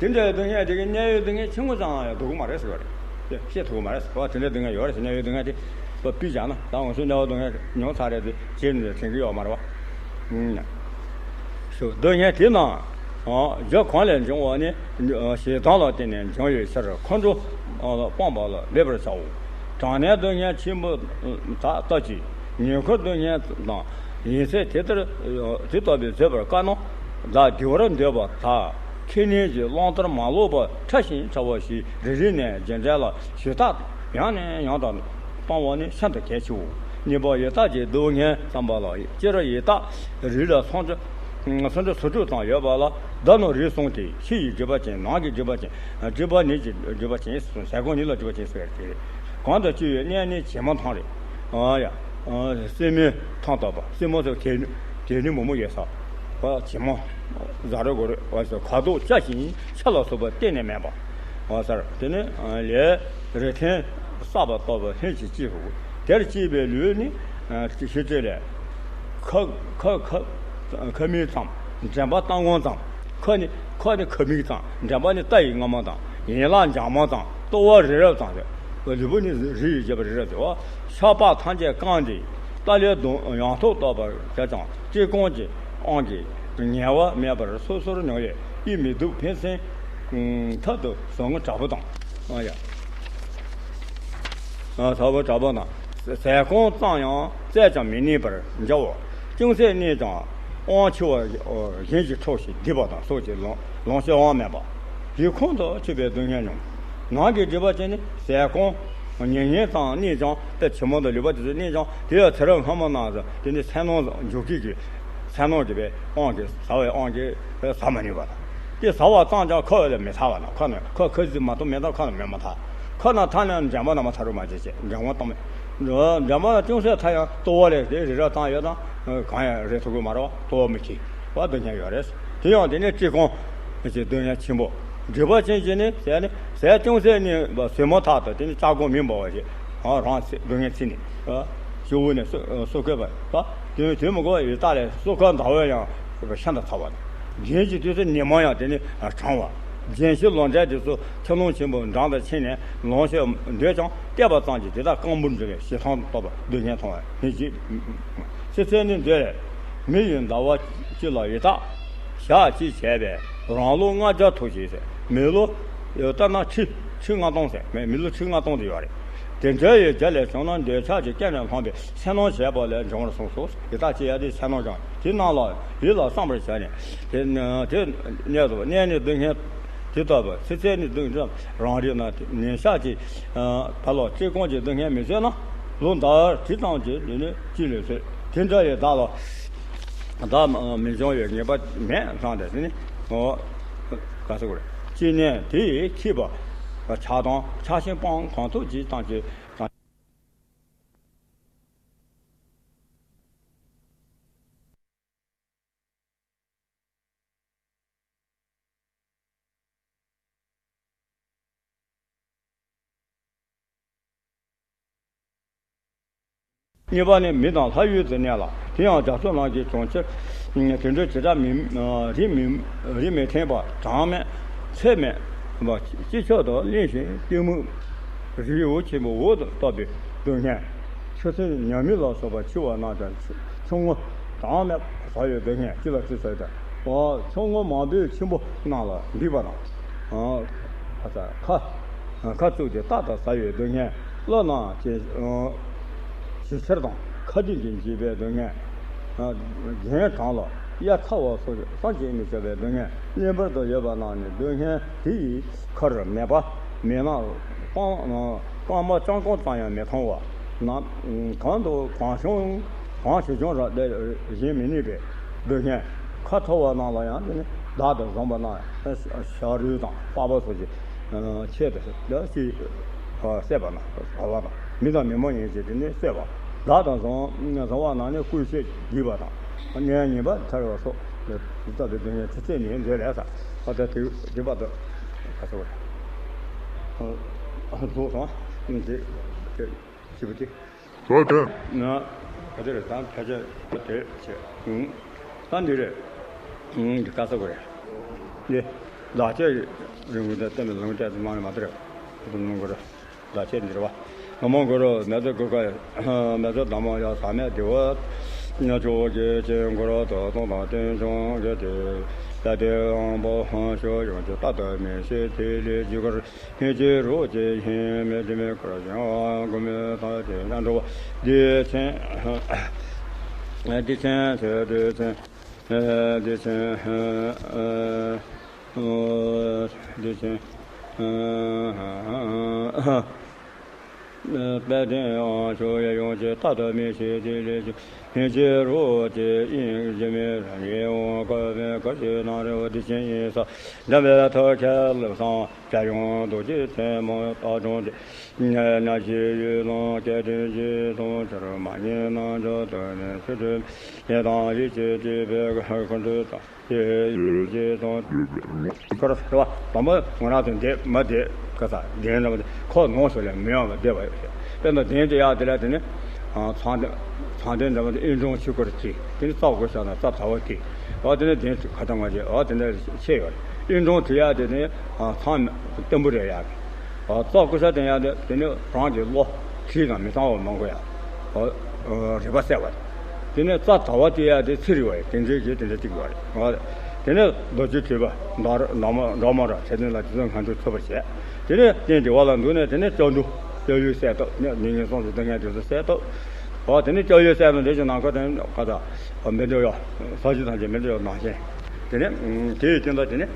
རེད། དེ་འདྲའི་སྡུག་བསྔལ་དེ་གའི་དམྱལ་བའི་སྡུག་བསྔལ་ཆུང་ངུ་ཙམ་ཡང་སྡུག་གི་མ་རེད་ཟེར་བ་རེད། དེ་བཤད་ཐུབ་ཀྱི་མ་རེད་ཟེར་བ། དེ་འདྲའི་སྡུག་བསྔལ་ཡོད་རེད་ཟེར། དམྱལ་བའི་སྡུག་བསྔལ་དེ་དཔེ་སྤུས་བཞག་ན་ད་ང་ཚོས་དམྱལ་བའི་སྡུག་བསྔལ་མྱོང་ཚར་རེད་དེ་བྱས་ནས་དྲན་གྱི་ཡོད་མ་རེད་བ། སྡུག་བསྔལ་དེ་རྣམས་རྒྱུ་གང་ལས་འབྱུང་བ་ནི་ཞེ་སྡང་ལ་བརྟེན་ནས་འབྱུང་བའི་ཕྱིར་ཁོང་ཁྲོ་སྤངས་པ་ལ་འབད་པར་བྱའོ། གྲང་ནད་སྡུག་བསྔལ་ཆེན་པོ་དག་ལྟ་ཅི། ཉེ་འཁོར་སྡུག་བསྔལ་དང་ཡིན་ཚད་དེ་ལྟར་དེ་ལྟ་བུའི་བཟོད་པར་དཀའ་ན། བདག་བདེ་བར་འདོད་པ་དག་ཁས་ལེན་གྱི་རླུང་ལྟར་མ་ལོག་པར་ཕྲ་ཞིང་ཕྲ་བ་ཞིག་རེ་རེ་ནས་རྗེས་འབྲེལ་ལ་ཞུ་དག་ཡང་ནས་ཡང་དུ་བཏང་བ་ནི་ཤིན་ཏུ་གལ་ཆེའོ། གཉིས་པ་ཡི་དྭགས་ཀྱི་སྡུག་བསྔལ་བསམ་པ་ལ། སྤྱིར་ཡི་དྭགས་རིགས་ལ་སུམ་ཅུ་སུམ་ཅུ་སོ་དྲུག་ཙམ་ཡོད་པ་ལ། བདག་ནི་རིགས་གསུམ་སྟེ། ཕྱི་ཡི་སྒྲིབ་པ་ཅན། ནང་གི་སྒྲིབ་པ་ཅན། སྒྲིབ་པ་ནད་ཀྱི་སྒྲིབ་པ་ཅན། ཟས་སྐོམ་ནད་ལ་སྒྲིབ་པ་ཅན་ཟེར་བ་སྟེ། གང་དུ་སྐྱེ་བའི་གནས་ནི་བྱེ་མ་ཐམས་རེད། ཨ་ཡ། སྲིན་མོའི་ཐང་ལྟ་བུ། སྲིན་མོ་ཚོ་གད་གད་སྙིགས་མང་པོ་ཡོད་ས། བྱེ་མ། ཟ་རོ་གོ་རེ་བ་ཟེར། ཁ་དོག་སྐྱ་ཞིང་ཆུ་ལ་སོགས་པ་གཏན་ནས་མེད་པ། འོ་ཟེར། དེ་ནི་ལས་རི་ཐེན་བསགས་པ་ལྟ་བུ་ལྷན་ཅིག་སྐྱེས་སོ། དེར་སྐྱེས་པའི་ལུས་ནི་ཤེས་བྱ་ལས། ཁ་ཁ་ཁ་ཁ་མིག་ཙམ། དྲན་པ་ལྟ་ངན་ཙམ། ཁ་ནི་ཁ་ནི་ཁ་མིག་ཙམ། དྲན་པ་ནི་ལྟ་ཡི་རྔ་མ་དང་། ཡན་ལག་འཇག་མ་ཙམ། ལྟོ་བ་རི་རབ་ཙམ་ཟེར། ལུས་པོ་ནི་རི་ཡི་རྒྱབ་རི་རབ་ཟེར་བ། ཤ་པགས་ཐམས་ཅད་བཀང་སྟེ། ཏཱ་ལའི་གདོང་ཡང་ཐོག་ལྟ་བུར་བྱས་ཀྱང་བཀྲེས་སྐོམ་གྱི་དབང་གིས་ཉལ་བ་མེད་པར་སོ་སོར་མྱོང་བས་ཡིད་མི་སྡུག། ཕན་སེམས་ཐབ་ཏུ་བཟང་ངོ་དྲག་པོ་དང་། ཨ་ཡ། ཨ་དྲག་པོ་དྲག་པོ་དང་། ཟས་སྐོམ་བཙལ་ཡང་བཙལ་ཀྱང་མི་རྙེད་པར་འགྱུར་བ། ཅུང་ཟད་གནས་ཀྱང་དབང་ཆེ་བ་གཞན་གྱིས་འཕྲོག་ཅིང་བསྡིགས་པ་དང་སོགས་ཀྱི་ལོངས་ལོངས་སྤྱོད་དབང་མེད་པ། དེ་ཁོང་དུ་ཆུད་པའི་སྡུག་བསྔལ་མྱོང་། ནང་གི་སྒྲིབ་པ་ཅན་ནི་ཟས་སྐོམ་ཉིན་ཉིན་ཙམ་གནས་ཀྱང་དེ་བྱེ་མ་དང་ལུས་པ་དེ་ཚོ་གནས་ཀྱང་དེ་ཡང་ཚེ་རབས་སྔ་མ་ནང་བཞིན་དེ་ནི་སེམས་ནང་འཇུག་སྐྱེས་ཀྱི་སེམས་ནང་གི་བའི་དབང་གིས་ཟ་བའི་དབང་གིས་ཟ་མ་ནུས་པ་དང་། དེ་ཟ་བ་ཙམ་ཀྱང་ཁ་ལ་མི་ཚ་བ་དང་། ཁ་ནི་ཁ་ཁ་ཟིག་མ་གཏོགས་མེ་ཏོག་ཁ་ལ་མེ་མ་ཐག་ཁ་ན་ཐག་ན་འགྲམ་པ་ན་མ་ཐག་རུ་མ་བྱེད་ཅེས་འགྲམ་པ་བཏང་མེད། འགྲམ་པ་ན་ཅུང་ཟད་ཐག་ཡང་ལྟོ་བ་ལས་དེ་རི་རབ་བཏང་ཡོད་དང་གང་ཡང་རེ་ཐུབ་ཀྱི་མ་རེད་བ། ལྟོ་བ་མི་ཁེགས་བ་སྡུག་བསྔལ་ཡོད་རེད། དེ་ཡང་དེ་ནི་བཀྲེས་སྐོམ་གྱི་སྡུག་བསྔལ་ཆེན་པོ། སྒྲིབ་པ་ཅན་གྱི་ནི་ཟས་ནི་ཟས་ཅུང་ཟད་ནི་ཟོས་མ་ཐག་ཏུ་དེ་ནི་ལྕགས་སྒོ་མེ་འབར་བ་ཞིག་རང་སྡུག་བསྔལ་ཚིག་ནི། ཞུ་བོ་ནས་སོ་སོ་ཁོལ་བ་དང་དུས་དུས་མི་འགོར་བའི་ལྟ་ལས་སོ་ཁོལ་ཟླ་བས་ཡང་ཤིན་ཏུ་ཚ་བ་དང་། རྒྱན་གྱི་དུས་སུ་ཉི་མ་ཡང་དེ་ནི་གྲང་བ། རྒྱན་གྱི་ལོ་འབྲས་དེ་ཚོ་ཁྱེར་ལོང་ཆེན་པོ་འགྲམ་དུ་ཁྱེར་ནས་ལོངས་སྤྱོད་འདོད་ཀྱང་བལྟས་པ་ཙམ་གྱིས་དེ་དག་སྐམ་པོར་འགྲོ་བའི་ཞེ་སྡང་ལྟ་བུ་སྡུག་བསྔལ་མཐོང་བ་ནི་ཅི། ཚེ་ཚད་ནི་འདོད་ལས་མི་ཡི་ཟླ་བ་གཅིག་ལ་ཡི་དྭགས་ཞག་གཅིག་བྱས་པས་རང་ལོ་ལྔ་བརྒྱ་ཐུབ་ཅིང་ཟེར། མི་ལོ་ལྟར་ན་ཁྲི་ཁྲི་ལྔ་སྟོང་ཟེར། མི་ལོ་ཁྲི་ལྔ་སྟོང་དུ་ཡོད་རེད། དེ་འདྲ་ཡི་རྒྱ་ལས་བྱུང་ན་འདོད་ཆགས་ཀྱི་རྐྱེན་ལས་བསླངས་པའི་འཚེར་སྣང་བྱས་པ་ལས་འབྱུང་བར་གསུངས་སོ། ཡི་དྭགས་ཀྱི་ཡ་དེ་འཚེར་སྣང་བྱུང་དེ་རྣམས་ལ་ཡིད་ལ་བསམ་པར་བྱས་ནས་དེ་དེ་གནས་སུ་གནས་ནི་སྡུག་བསྔལ་དེ་ལྟ་བུ་ཚེ་ཚད་ནི་སྡུག་བསྔལ་རང་རིག་ན་ཉིན་ཞག་གཅིག་བར་ལ་བཀྲེས་སྐོམ་གྱི་སྡུག་བསྔལ་མི་བཟོད་ན་ལོ་ཟླ་བ་དྲུག་ཙམ་གྱི་ནི་ཅི་ལས་བཟོད། དེ་འདྲ་ཡི་བདག་ལ་བདག་མི་འབྱུང་བའི་ངེས་པ་མེད་ཙང་དེ་ནི་ག་ཟེར་དགོས་རེད། ཅི་ནས་དེ་ཡིས་ཁྱིས་པ་ཆགས་སྡང་ཆགས་ཞེན་སྤང་གང་ཐུབ་ཀྱིས་བཏང་ཀྱི། གཉིས་པ་ནི་མི་དང་ལྷ་ཡུལ་དུ་གནས་ལ། དེ་ཡང་རྒྱ་མཚོ་ནང་གི་གྲོང་ཁྱེར་དེ་འདྲའི་བྱེ་བྲག་མི་རིགས་མི་རིགས་མི་མཐུན་པ་གྲངས་མེད་ཚད་མེད་པ་སྤྱི་ཁྱབ་ཏུ་གླེང་ཞིང་གཏི་མུག་རི་བོ་ཆེན་པོའི་འོག་ཏུ་བཏབ་པའི་སྡུག་བསྔལ། ཆུ་སྲིན་ཉ་མིག་ལ་སོགས་པ་འཆི་བ་རྣམས་ཀྱང་ཆུ་ཆུ་ངོ་གྲངས་མེད་ཟ་བའི་སྡུག་བསྔལ་ཅི་ལ་ཅི་ཟེར་ཏེ། ཆུ་ངོ་མང་པོའི་ཆུན་པོ་རྣམས་ལ་འདུས་པ་དང་། ཁ་ཁ་བཙུགས་ཏེ་རྟག་ཏུ་ཟ་བའི་སྡུག་བསྔལ། བློ་རྣམས་ཀྱི་ཞི་ཕྱིར་དང་ཁ་ཏིག་གིས་འཇིབ་པའི་སྡུག་བསྔལ། རྒྱན་གྲངས་ལ་གཡའ་ཚ་བ་སོགས་བསམ་གྱིས་མི་ཁྱབ་པའི་སྡུག་བསྔལ་གླེན་པར་དུ་ཡོད་པ་རྣམས་ནི་སྡུག་བསྔལ་དེ་ཡི་ཁར་མེད་པ། མེད་ན་སྐར་སྐར་མ་ལྕང་སྐར་ཙམ་ཡང་མི་མཐོང་བ་ན། གང་དུ་གང་བྱུང་གང་བྱུང་བྱུང་རབ་བསྡད་བཞིན་མི་གནས་པའི་སྡུག་བསྔལ། ཁ་འཐོར་བ་རྣམས་ལ་ཡང་དེ་ནི་བདག་དང་བཟུང་བ་ན་ཤ་རུས་དང་པགས་པ་སོགས་ཀྱི་ཆེད་དུ་ལ་ཞིག་བསད་པ་ན་ཟ་བ་དང་། མི་དང་མི་མ་ཡིན་ཞེས་དེ་ནི་བསད་པ། བདག་དང་བཟུང་བཟུང་བ་རྣམས་ནི་སྐུལ་ཞིང་རྒྱུག་པ་དང་། གནས་ངན་པ་ཐར་བ་སོགས་ལ་དེ་ལྟ་བུའི་སྡུག་བསྔལ་ཇི་སྲིད་ནས་འདོད་ལས་ས་ཨ་ད་དེ་དེ་བར་དུ་ག་ཚོད་རེད། རྫོགས་སོང་། དེ་དེ་ཞིབ་པོ་དེ། ཟོ་དེ། ན། ག་དེ་རེད་ད་ཕལ་ཆེར་དེ་བྱས། ཨུང་། ད་འདི་རེད། ཨུང་། འདི་ག་ས་གོ་རེད། འདི། ལག་ཆས་རིང་པོ་དེ་བསྟན་པའི་ལུང་བསྟན་དུ་མ་ནི་མ་དེ་རེད། དུ་མ་གོ་རེད། ལག་ཆས་འདི་རེད་བ། ན་མོ་གུ་རུ་མེ་ཏོག་གུར་ཀ་མེ་ཏོག་དམ་མོ་ཡ་ས་མེ་དེ་བ། ཆོ་གེ་ཆེ་གུ་རུ་དོ་དོང་དང་རྟེན་འབྱུང་གི་དེ། ད་དེ་དབང་པོ་ཧང་ཤོ་ཡོང་གི་ད་ད་མི་ཤེས་དེ་ལས་རྒྱུ་གར། ཧེ་ཅི་རོ་ཅི་ཧེ་མེ་ཏི་མེ་ཀར་ཞང་གོ་མེ་ཐ་ཏེ་ཡང་འགྲོ་བ་བདེ་ཆེན། བདེ་ཆེན་ཆེ་བདེ་ཆེན། བདེ་ཆེན། བདེ་ཆེན། དཔལ་ལྡན་ཨང་ཆོས་ཡ་ཡོངས་ཀྱི་ཏ་ཏ་མི་ཤེས་ཏི་ལི་ཤི་ཧིན་ཅི་རོ་ཅི་ཨིན་ཇི་མི་ར་ཡེ་འོང་ཀ་བེ་ཀ་ཤི་ན་རེ་བ་དི་ཤིན་ཡིན་ས་འཇམ་པའི་ཐོག་ཁྱེད་ལ་སང་རྒྱལ་ཡོངས་རྡོ་རྗེ་ཐེན་མོ་ལྟ་སྦྱོང་དེ་ན་ཤི་ཡུལ་ལོང་སྐད་དྲིན་ཞི་སོང་ཆར་མ་ཉིན་ནང་འཇོག་ཏུ་ནས་ཆུ་ཁྲོད་ཡེ་དང་ཡིད་ཆེས་ཀྱི་བེ་ཀ་ཁོ་འདྲུད་དང་། དེ་ཡུལ་གྱི་དང་། ཁོ་ར་ཟེར་བ་དང་པོ་ང་རང་ཚོ་འདས་མ་འདས་ག་ས་འདས་འདྲ་བ་དེ་ཁོ་ནོར་ཞོར་ལས་མི་ཡོང་བ་བསྡད་པ་ཡོད་ཟེར། དཔེར་ན་གདན་དེ་ཡག་དེ་ལ་དེ་ནི་ཚང་ཚང་གདན་འདྲ་བ་དེ་ཨིན་ཀྲོང་ཆུ་སྐོར་གྱི་དེ་ནི་རྩ་དགུ་ཤ་དང་རྩ་དར་བ་དེ་འོ་དེ་ནི་གདན་ཁ་ཐང་བ་ཅེ་འོ་དེ་འདྲ་ཆེ་ཡོད་རེད། ཨིན་ཀྲོང་དེ་ཡག་དེ་ནི་ཚང་བརྟན་པོ་རེད་ཡག་གི། ཨ་རྩ་ཀུ་ཤ་དེ་ཡང་དེ་དེ་ནི་རང་གི་བློ་ཁྲིད་དང་མི་ཚང་བ་མང་པོ་ཡང་ཨ་ཨ་རིག་པ་གསལ་བ་རེད། དེ་ནས་རྩ་དར་བ་དེ་ཡང་དེ་ཚེ་རིང་བ་ཡང་དེ་འདྲའི་གི་དེ་འདྲ་ཏིག་བ་རེད། ཨ་དེ་ནས་རྡོ་རྗེ་ཐེག་པ་འདྲ་འདྲ་མ་འདྲ་མ་ར་དེ་ནས་ལ་དེ་ཚོ་ང་ཚོས་ཐོབ་པར་བྱས། དེ་ནས་རྟེན་དེ་བ་ལ་འདུག་ནས་དེ་ནས་སྐྱབས་འགྲོ་སྐྱབས་ཡུལ་གསལ་ཐོབ་ནས་ངན་སོང་གི་སྡུག་བསྔལ་དེ་ཚོ་གསལ་ཐོབ། ཨ་དེ་ནས་སྐྱབས་ཡུལ་གསལ་ཐོབ་འདྲ་ཞིག་ནང་ཁ་དེ་ནས་ག་ད་མི་འདོད་ཡ་ས་གཞི་ཐམས་ཅད་མི་འདོད་ཡ་ནང་བཞིན་དེ་ནས་དེ་ཡི་སྟེང་དུ་དེ་ནས་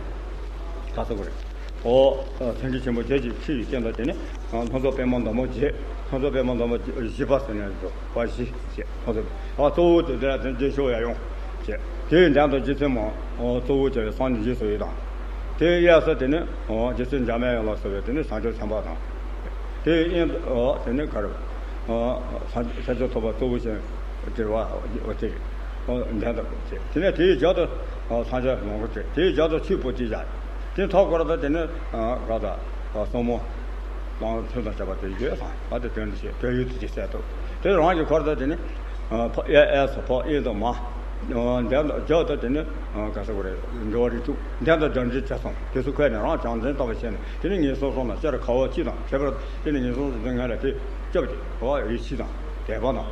ག་ས་གོ་རེད། ཨོ། སེང་གེ་ཆེན་པོ་བརྒྱད་ཀྱི་ཁྲི་ཡི་སྟེང་དུ་དེ་ནི་ལྷ་མཚོ་པདྨ་འདབ་མ་བརྒྱད། ལྷ་མཚོ་པདྨ་འདབ་མ་བཞི་པ་ཟེར་ནས་འགྲོ་བ་བཞི་བྱས། ལྷ་མཚོ་ཨ་གཙོ་བོ་དེ་དེ་ལ་དེ་རྗེས་ཤུལ་ཡ་ཡོང་བྱས། དེའི་འགྲམ་དུ་རྗེ་བཙུན་མ་གཙོ་བོ་བྱས་པའི་སངས་རྒྱས་རྗེས་སུ་ཡི་དང་། དེའི་གཡས་སུ་དེ་ནི་རྗེ་བཙུན་འཇམ་དབྱངས་ལ་སོགས་པའི་དེ་ནི་བྱང་ཆུབ་སེམས་དཔའ་དང་། དེའི་དབྱིངས་དེ་ནི་གར་ས་ཆ་ཐོབ་པ་གཙོ་བོ་ཅན་དེ་བ་དེ་འགྲན་དུ་བྱས། དེ་ནས་དེའི་རྒྱབ་ཏུ་སངས་རྒྱས་ལོངས་སྐུ་བྲིས། དེའི་རྒྱབ་ཏུ་ཆོས་པོ་ཏི་བཞག་དེ་ཐོག་སྐོར་དུ་དེ་ནས་ག་ད་སོར་མོ་དང་ཚུལ་དང་བཅས་པ་དེ་ཡོད་ཙང་ཨ་དེ་དོན་དུ་བྱས་དོན་ཡུལ་དུ་ཅིག་གསལ་ཐུབ། དེ་རང་གི་འཁོར་དུ་དེ་ནས་ཕ་གཡས་གཡས་སུ་ཕ་གཡོན་དུ་མ། འདི་རྒྱབ་ཏུ་དེ་ནས་ག་ས་གོ་རེ་འགྲོ་བ་རིགས་དྲུག་འདི་ལྟར་སྦྱོར་འབྲེལ་བྱས་སོང་། དེ་ཚོ་ཁོས་ནས་རང་བྱང་འཛིན་ལྟ་བུ་བྱས་ནས་དེ་ནས་ངན་སོང་གསུམ་དང་ཤར་ཁ་བ་སྤྱི་དང་ཁྱད་པར་དེ་ནས་ངན་སོང་གསུམ་ལ་དེ་སྐྱབས་ཏེ་འོ་ཡེ་ཤེས་དང་དད་པ་དང་།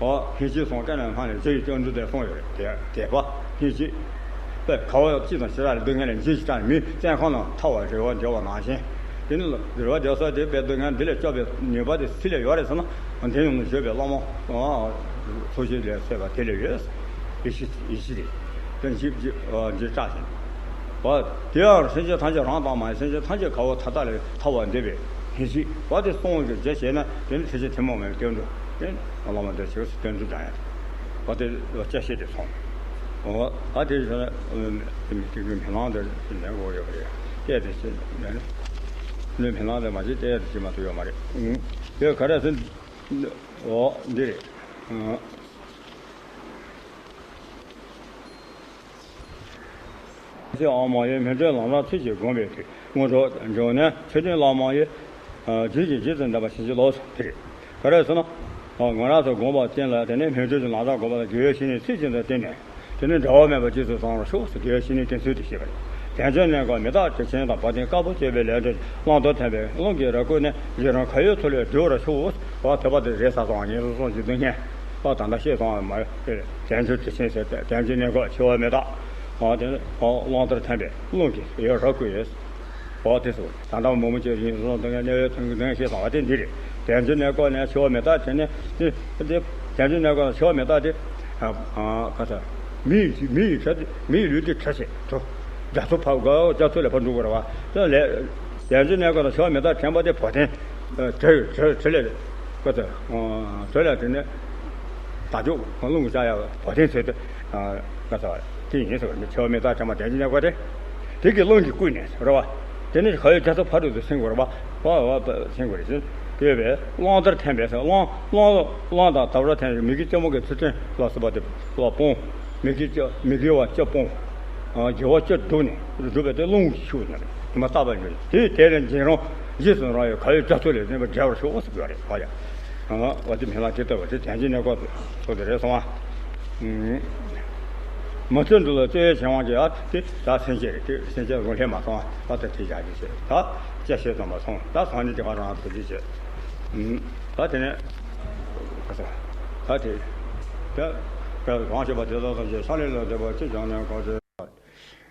འོ་ཧིན་ཤི་སོང་སྐད་ནས་སྔ་ནས་རྗེ་ཡི་སྐྱབས་འགྲོ་དེ་སོང་ཡོད་རེད། དད་དད་པ་ཧིན་ཤི། དཔེ་ཁ་བ་སྤྱི་དང་ཕྱི་ར་ལ་སྡུག་བསྔལ་ལས་འཇིགས་ཤིག་དྲག་མི་བཙན་ཁང་ནང་ཐར་བ་རེ་བ་འདེབས་པ་ནང་བཞིན། དེ་ནི་རེ་བ་འདེབས་ས་དེ་དཔེ་སྡུག་བསྔལ་འདི་ལས་སྐྱོབ་པའི་ནུས་པ་དེ་སུ་ལས་ཡོད་རེད་ཟེར་ན། དེ་ཡོང་ནས་བཞུགས་པའི་བླ་མ་ཚོགས་ཞིང་ལས་གསལ་བ་དེ་ལས་ཡོད། ཡེ་ཤེས་ཡེ་ཤེས་རེད། དེ་འཇིགས་འཇིགས་འཇིགས་སྐྲག་ཞིང་། བ། དེ་ཡང་སེམས་ཅན་ཐམས་ཅད་རང་དང་མ་ཡིན་སེམས་ཅན་ཐམས་ཅད་ག་བ་ཐ་དག་ལས་ཐར་བར་འདོད་པའི་ཡེ་ཤེས་བ་དེ་གསུང་གི་རྒྱུ་བྱས་ན་དེ་ནི་ཐེག་ཆེན་ཐུན་མོང་མའི་སྐྱབས་འགྲོ་དེ་བླ་མ་འདིར་ཞུགས་སུ་སྟོན་ཚུལ་ཀྱང་ཡང་བ་དེ་བཅའ་ཤེས་དེ་སོང་། འོ་ཨ་དེ་བྱས་ན་མི་ཐེག་ཆེན་བེམ་ལང་དེ་ལེན་དགོས་ཡོད་པ་རེད། སྐད་དེ་ཤེས་ནས་ནི་བེམ་ལང་དེ་མ་བྱེད་དེ་དེ་ཤེས་མ་ཐུབ་ཡོད་མ་རེད། དེ་ག་རེ་ཟེར། འོ་འདི་རེད། ཚེ་ཨ་མ་ཡི་མི་འབྲལ་ལམ་རིམ་ཚུལ་གྱིས་བསྒོམས་པའི་མཐུས་དངོས་གྲུབ་འབྱུང་གནས་ཆོས་ལྡན་བླ་མ་ཡི། རྗེས་ཀྱི་རྗེས་སུ་འདེབས་པ་ཞིག་ལོགས་སུ་ཕེབས། ག་རེ་ཟེར་ན། ཨོ། ང་རང་ཚོ་སྒོམ་པ་ཅན་ལ་དེ་ནས་སྨོན་འདུན་གྱི་ལམ་བཟང་སྒོམ་པ་དང་དགེ་བའི་བཤེས་གཉེན་ཚུལ་བཞིན་དུ་བསྟེན་ནས། དེ་ནས་འབྲལ་བ་མེད་པར་རྗེས་སུ་བཟུང་བར་ཤོག་ཟེར་དགེ་བའི་བཤེས་གཉེན་བསྟེན་ཚུལ་དེ་བཤད་པ་རེད། དལ་འབྱོར་གནས་སྐབས་མི་རྟག་དྲི་ཆེན་དང་བ་དན་དཀར་པོ་བཅས་པའི་ལས་འབྲས་བླང་དོར་ཐེམ་པས་རླུང་གི་རྭ་ཀོ་ནས་བཞེས་རུང་ཁ་ཡོད་ཚུལ་ལས་སྒྲོལ་བར་ཤོག། བ་དོད་པ་དེ་རེད་ས་སོང་ངེས་སོང་ཞིག་འདུག་ཉན། བ་ད་ལྟ་བཤད་སོང་བ་མ་རེད། དལ་འབྱོར་དྲི་ཆེན་ཟེར་ཏེ་དལ་འབྱོར་གནས་སྐབས་འཆི་བ་མི་རྟག་ཨ་དེ་ནས་ཨ་བླང་དོར་ཐེམ་པས་རླུང་གི་ཡོད་རྭ་ཀོ་ཡོད། འོ་དེ་སོ། ད་ལྟ་མོ་མོ་ཅེས་ཡིན་སོང་དུ་ངས་གནས་བའི་དོན་གྱི་དོན་ཤེས་སོང་བ་དེ་འདི་རེད། དལ་འབྱོར་གནས་སྐབས་ནས་འཆི་བ་མི་རྟག་དེ་ནས་དེ་དེ་དལ་འབྱོར་གནས་སྐབས་ནས་འཆི་བ་མི་རྟག་དེ། ཨ་ཨ་ག་ས། མི་ཡི་མི་ཡི་གྲས་དེ་མི་ཡི་ལུས་དེ་གྲས་བྱེད་དོ། རྒྱ་མཚོ་ཕར་དགའ་རྒྱ་མཚོ་ལས་ཕར་འགྲོ་དགོས་རེད་བ། དེ་ལས་དལ་འབྱོར་གནས་སྐབས་ནས་འཆི་བ་མི་རྟག་དྲན་པ་དེ་བ་དན། གྲས་གྲས་གྲས་ལས་ག་ས། གྲས་ལས་དེ་ནས་ད་ཅོག་རླུང་གི་བྱ་ཡ་བ་དན་ཚོད་དེ། ག་ས་བ་དེ་ཡིན་ཟེར་བ་ནི་འཆི་བ་མི་རྟག་དྲན་པ་དལ་འབྱོར་གནས་སྐབས་དེ། དེ་གི་རླུང་གིས་བསྐུལ་ནས་རེད་བ། དེ་ནི་ཁ་ཡོད་རྒྱ་མཚོ་ཕ་རོལ་ཏུ་ཕྱིན་དགོས་རེད་བ། བ་བ་བ་ཕྱིན་དགོས་རེད་ཟེར། དེ་བས་བླང་དོར་ཐེམ་པས་ཟེར་བླང་བླང་བླང་དང་དོར་ཐེམ་པས་མི་དགེ་བཅུ་མོ་གི་ཚུལ་ཁྲིམས་ལ་སོགས་པ་དེ་ལ་སྤོང་། མི་དགེ་བཅུ་མི་དགེ་བ་བཅུ་སྤོང་། དགེ་བ་བཅུ་བསྒྲུབས་ནས་བསྒྲུབས་པས་དེ་རླུང་གིས་ཞུགས་ནས་ཉི་མ་རྟག་པར་འགྱུར། དེ་དེ་ལས་འབྱིན་རུང་རྗེས་སུ་རང་ཡོད་ཁ་ཡོད་རྒྱ་མཚོ་ལས་འཛིན་པ་བསྒྲལ་བར་ཤོག་ཟེར་དགོས་རེད་བ་ཡ། བ་དེ་མི་ལ་དེ་ལྟ་བུ་དེ་དལ་འབྱོར་གནས་སྐབས་སུ་དེ་རེད་སོང་བ། མི་ཚེ་འདི་ལ་བརྩེ་བའི་བྱེད་དབང་གིས་ཨ་དེ་ད་སེམས་ཅན་རེད། དེ་སེམས་ཅན་རང་ལྷན་མ་སོང་བ་ད་དེ་བྱ་རྒྱུ་བྱེད། ད་བཅའ་བྱེད་ཙམ་མ་སོང་ད་སང་ཉིན་དེ་ག་རང་ཐུགས་རྗེ་ཆེ། ད་དེ་ནས་ག་ས་ད་དེ་ད་ད་རང་བྱེད་པ་དེ་དག་ཐམས་ཅད་ས་ལེ་ལ་འདེབས་པ་ཅི་བྱང་ནས་གང་ཚེ།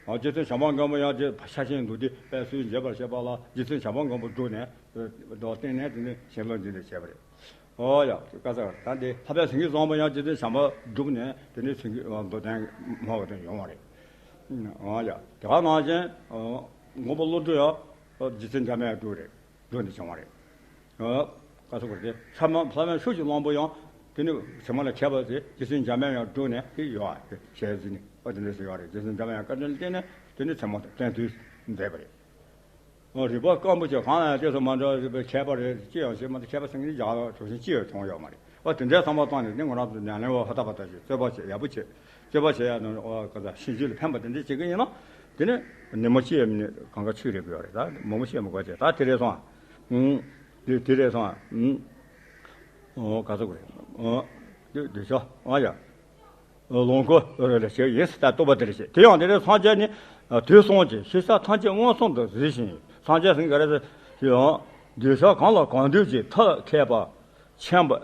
རྗེ་བཙུན་བྱམས་པ་མགོན་པོ་ཡང་དེ་ཕྱག་ཆེན་མདོ་སྡེ་པས་སུས་མཇལ་བར་བྱེད་པ་ལ་རྗེ་བཙུན་བྱམས་པ་མགོན་པོ་བསྒྲུབས་ནས་མདོ་བསྟན་ནས་དེ་ནས་ཞིང་ལ་འཛིན་པའི་བྱས་པ་རེད། ཨོ་ཡ། བཀའ་སྩལ་པ་ད་འདི་ལྷག་པའི་སེང་གེ་བཟང་པོ་ཡང་རྗེ་བཙུན་བྱམས་པ་བསྒྲུབས་ནས་དེ་ནས་སེང་གེ་མདོ་བསྟན་མ་བ་དེ་ཡོང་བ་རེད། ཨོ་ཡ། དེ་ག་ནང་བཞིན་མགོན་པོ་བློ་གྲོས་ཡང་རྗེ་བཙུན་འཇམ་དཔལ་བསྒྲུབས་རེད། བསྒྲུབས་ནས་བྱུང་བ་རེད། བཀའ་སྩལ་པ་དེ་ལྷག་མ་ལྷག་མའི་ཤུགས་ཀྱི་གླང་པོ་ཡང་དེ་ནས་ཚད་མ་ལ་མཁས་པ་དེ་རྗེ་བཙུན་འཇམ་དཔལ་ཡང་བསྒྲུབས་ནས་དེ་ཡོད་ཨ་ཞལ་གཟིགས་ནས་ཨོ་དེ་འདྲ་ཞིག་ཡོད་རེད། རྗེ་བཙུན་འཇམ་དཔལ་ཡང་བཀའ་དྲིན་ལ་བརྟེན་ནས་དེ་ནས་ཚད་མ་བསྟན་དུས་མཛད་པ་རེད། རིག་པ་སྐམ་པོ་ཆེ་གང་ལ་ཡང་སྐྱེས་སུ་མ་འགྲོ་བའི་མཁས་པ་རེད། ཅི་ཡང་ཤེས་མ་ཐུབ་མཁས་པ་སེང་གེ་རྒྱག་ལ་གྲུ་ཆེན་ཅི་ཡང་བྱུང་ཡོད་མ་རེད། ཨོ་དེ་འདྲའི་བསམ་པ་བཏང་ནས་ནི་ང་རང་ཚོ་ཉམས་ལེན་བ་ཧ་ད་པ་ད་ཞིག་རྩོད་པ་བྱེད་ཡག་པོ་བྱེད། རྩོད་པ་བྱེད་ཡག་ནི་ཨོ་ག་ས་ཤེས་རྒྱུད་ལ་ཕན་པ་དེ་འདྲ་བྱེད་ཀྱི་ཡིན་ན། དེ་ནི་ནི་མོ་ཅི་ཡང་མིན་ནི་གང་ག་ཆུད་རེད་དགོས་རེད། ད་མོ་མོ་ཤེས་མི་དགོས་ཅེས་ད་དེ་རེད་སོང་ཨ། དེ་དེ་རེད་སོང་ཨ། ཨོ་ག་ཚོད་དགོས་རེད། ཨོ་དེ་དེ་ཤོ་ཨོ་ཡ། ལོངས་སྐུ་རེ་ཞིག་ཡིན་ཟེར་ད་རྟོགས་པ་དེ་རེ་ཞིག་དེ་ཡང་དེ་རེ་སངས་རྒྱས་ནི་དུས་གསུམ་གྱི་ཤེས་བྱ་ཐམས་ཅད་མངོན་སུམ་དུ་གཟིགས་ཤིང་སངས་རྒྱས་ཟིན་ག་རེ་ཟེར་ཡང་འདོད་ཆགས་གང་ལ་གང་འདུལ་གྱི་མཐའ་ཁེགས་པ་ཆེན་པོ་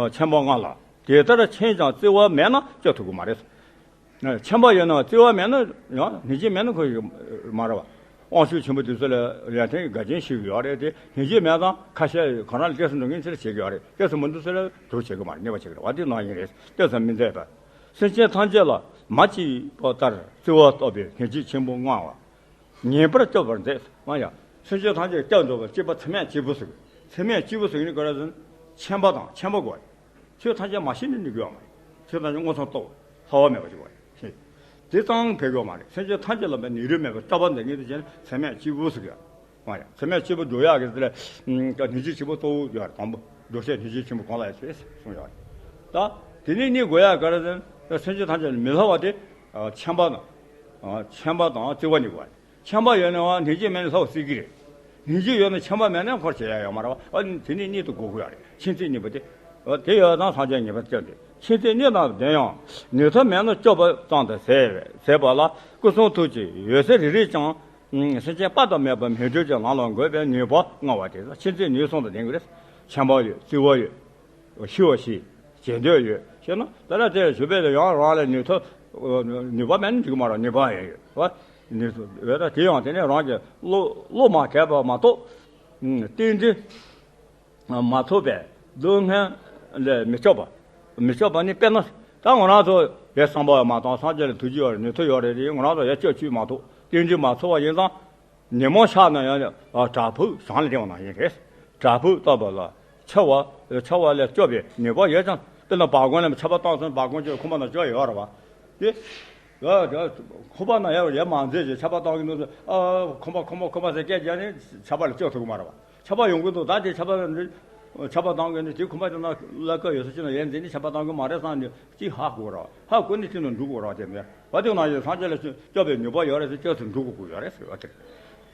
ཆེན་པོ་ལྔ་ལ་དེ་ལྟར་མཁྱེན་ཀྱང་བརྩེ་བ་མེད་ན་སྐྱོབ་ཐུབ་ཀྱི་མ་རེད། ཆེན་པོ་ཡོད་ན་བརྩེ་བ་མེད་ན་ཡང་ནི་ཅི་མེད་ན་ཁོ་ཡི་མ་རེད་བ། དབང་ཕྱུག་ཆེན་པོ་དེ་ཚོ་ལ་ཡར་ཐོན་དགའ་སྐྱིད་ཞིག་ཡོད་རེད་དེ་ཡིན་གཅིག་མེད་ཙང་ཁ་ཤས་གང་རང་ལ་སྐྱེས་སུ་འགྲོ་མཁན་ཚོ་ལ་བྱེད་ཀྱི་ཡོད་རེད། སྐྱེས་སུ་མི་འགྲོ་ཚོ་ལ་གྲོགས་བྱེད་ཀྱི་མ་རེད། གནོད་པ་བྱེད་ཀྱི་རེད་བ། དེ་ནང་བཞིན་རེད། ལྟོས་ཙམ་མི་མཛད་པར་སེམས་ཅན་ཐམས་ཅད་ལ་མ་སྐྱིད་པ་ལྟར་བརྩེ་བ་བཏབ་པའི་སྙིང་རྗེ་ཆེན་པོ་མངའ་བ་ངེས་པར་སྐྱོབ་པར་མཛད། ང་ཡང་སེམས་ཅན་ཐམས་ཅད་སྐྱབས་འགྲོ་བར་སྐྱེས་པ་ཚད་མེད་སྐྱེས་བུ་ཟེར། ཚད་མེད་སྐྱེས་བུ་ཟེར་ནི་ག་རེ་ཟེར་ན་ཆེན་པོ་དང་ཆེན་པོ་དགོས། ཆོས་ཐམས་ཅད་མ་ཤེས་ནས་ནི་དགོས་པ་མ་རེད། ཆོས་ཐམས་ཅད་མངོན་སུམ་རྟོགས་ལྷག་པ་མེད་པ་ཅིག་དགོས་རེད། དེ་ཙམ་ཕན་གྱི་མ་རེད། སེམས་ཅན་ཐམས་ཅད་ལ་མེད་ནི་རེ་མེད་པར་སྐྲག་པ་འདི་ངེས་དུ་བྱས་ན་ཚད་མེད་སྐྱེས་བུ་ཟེར་གི་ཡོད་མ་རེད། ཚད་མེད་སྐྱེས་བུ་འགྲོ་ཡག་གི་དེ་ལ་སྙིང་རྗེ་ཆེན་པོ་གཙོ་བོ་ཡོད་རེད། དང་པོ་འགྲོ་བྱེད་སྙིང་རྗེ་ཆེན་པོ་གང་ལ་ཡང་ཆེ་གསུངས་ཡོད་རེད། ད་དེ་ནས་གཉིས་དགོས་ཡག་ག་རེ་ཟེར་ན་སེམས་ཅན་ཐམས་ཅད་ལ་མི་ལྷག་པ་དེ་ཆེན་པོ་དང་ཆེན་པོ་དང་བརྩེ་བ་གཉིས་དགོས་པ་རེད། ཆེན་པོ་ཡོད་ན་ཡང་སྙིང་རྗེ་མེད་ན་ལྷག་སྲིད་ཀྱི་རེད། སྙིང་རྗེ་ཡོད་ན་ཆེན་པོ་མེད་ན་འཁོར་བྱེད་ཡ་ཡོད་མ་རེད་བ། ཨ་ནི་དེ་ནི་གཉིས་དེ་དགོས་ཀྱི་ཡོད་རེད། མཁྱེན་བརྩེ་གཉིས་པོ་དེ། ཨ་དེ་ཡོད་ཙང་སངས་རྒྱས་ངེས་པར་སྐྱོབ་འདུག་མཁྱེན་བརྩེ་གཉིས་དང་ལྡན་ཡང་ནུས་ཐོབ་མེད་ན་སྐྱོབ་པ་ཙམ་དུ་ཟད་ཟད་པ་ལ་སྐུ་གསུང་ཐུགས་ཀྱི་འོད་ཟེར་རེ་རེས་ཀྱང་སེམས་ཅན་དཔག་ཏུ་མེད་པ་སྨོན་འདུན་གྱི་ལམ་ལ་འགོད་པའི་ནུས་པ་མངའ་བ་དེ་མཁྱེན་བརྩེ་ནུས་གསུམ་དང་ལྡན་གྱི་རེད། ཆེན་པོ་ཡོད། བརྩེ་བ་ཡོད། ཤེས་པ་ཤེས། བྱེད་འདོད་ཡོད་ཤེས་ན་ད་ལྟ་དེ་ཞུ་བས་ཡང་རང་ལ་ནུས་ཐོབ། ནུས་པ་མེད་ན་འགྲིག་གི་མ་རེད། ནུས་པ་ཡང་ཡོད་བ། ནུས་ཐོབ་ཡོད་ད་དེ་ཡང་དེ་ནས་རང་གི་བློ་བློ་མ་གས་པ་མ་གཏོགས། རྟེན་འབྲེལ་མ་ཐོབ་པས་སྡུག་བསྔལ་ལས་མི་སྐྱོབ་པ། མི་སྐྱོབ་པ་ནི་དཔེར་ན་ད་ང་རང་ཚོ་ཡར་བསམ་པ་མ་བཏང་སངས་རྒྱས་ལ་ཐུགས་རྗེ་ཡོད་རེད། ནུས་ཐོབ་ཡོད་རེད་དེ་ང་རང་ཚོ་ཡར་སྐྱོབ་བཅུག་མ་ཐུབ། རྟེན་འབྲེལ་མ་ཚོར་བ་ཡིན་ཙང་། ཉོན་མོངས་ཆགས་ན་ཡང་བྲག་ཕུག་བྱང་ལ་བསྟན་པ་ནང་བཞིན་རེད། བྲག་ཕུག་ལྟ་བུ་ལ་འཆི་བ་འཆི་བ་ལས་སྐྱོབ་པའི་ནུས་པ་ཡོད་ཀྱང་དཔེར་ན་བ་གོན་ལ་ཆར་པ་བཏང་སོང་། བ་གོན་གྱི་ཁང་པ་ནང་བཅུག་ཡོད་རེད་བ། དེ་ཁང་པ་ནང་ཡར་ཡར་མ་འཛེགས་ཀྱི་ཆར་པ་བཏང་གི་འདུག་ཟེར། ཨ་ཁང་པ་ཁང་པ་ཁང་པ་ཟེར་སྐད་རྒྱག་ནས་ཆར་པ་ལ་སྐྱོབ་ཐུབ་ཀྱི་མ་རེད་བ། ཆར་པ་ཡོང་གི་འདུག་ད་དེ་ཆར་པ་འདི་ཆར་པ་བཏང་གི་འདུག་དེ་ཁང་པ་དེ་ནང་ཀླད་ཀོར་ཡོད་ས་ཅིག་ནང་ཡར་འཛེགས་ནས་ཆར་པ་བཏང་གི་མ་རེད་བསམ་ནས་ཅིག་ཧ་གོ་རེད་བ། ཧ་གོ་ནས་ཅིག་ནང་འགྲོ་དགོས་རེད་བ། དེ་མེད་བ། དེ་ནང་བཞིན་སངས་རྒྱས་ལ་སྐྱོབ་པའི་ནུས་པ་ཡོད་རེད་ཟེར་སྐྱོབ་ཚུར་འགྲོ་དགོས་ཀྱི་ཡོད་རེད་ཟེར་བ་དེ་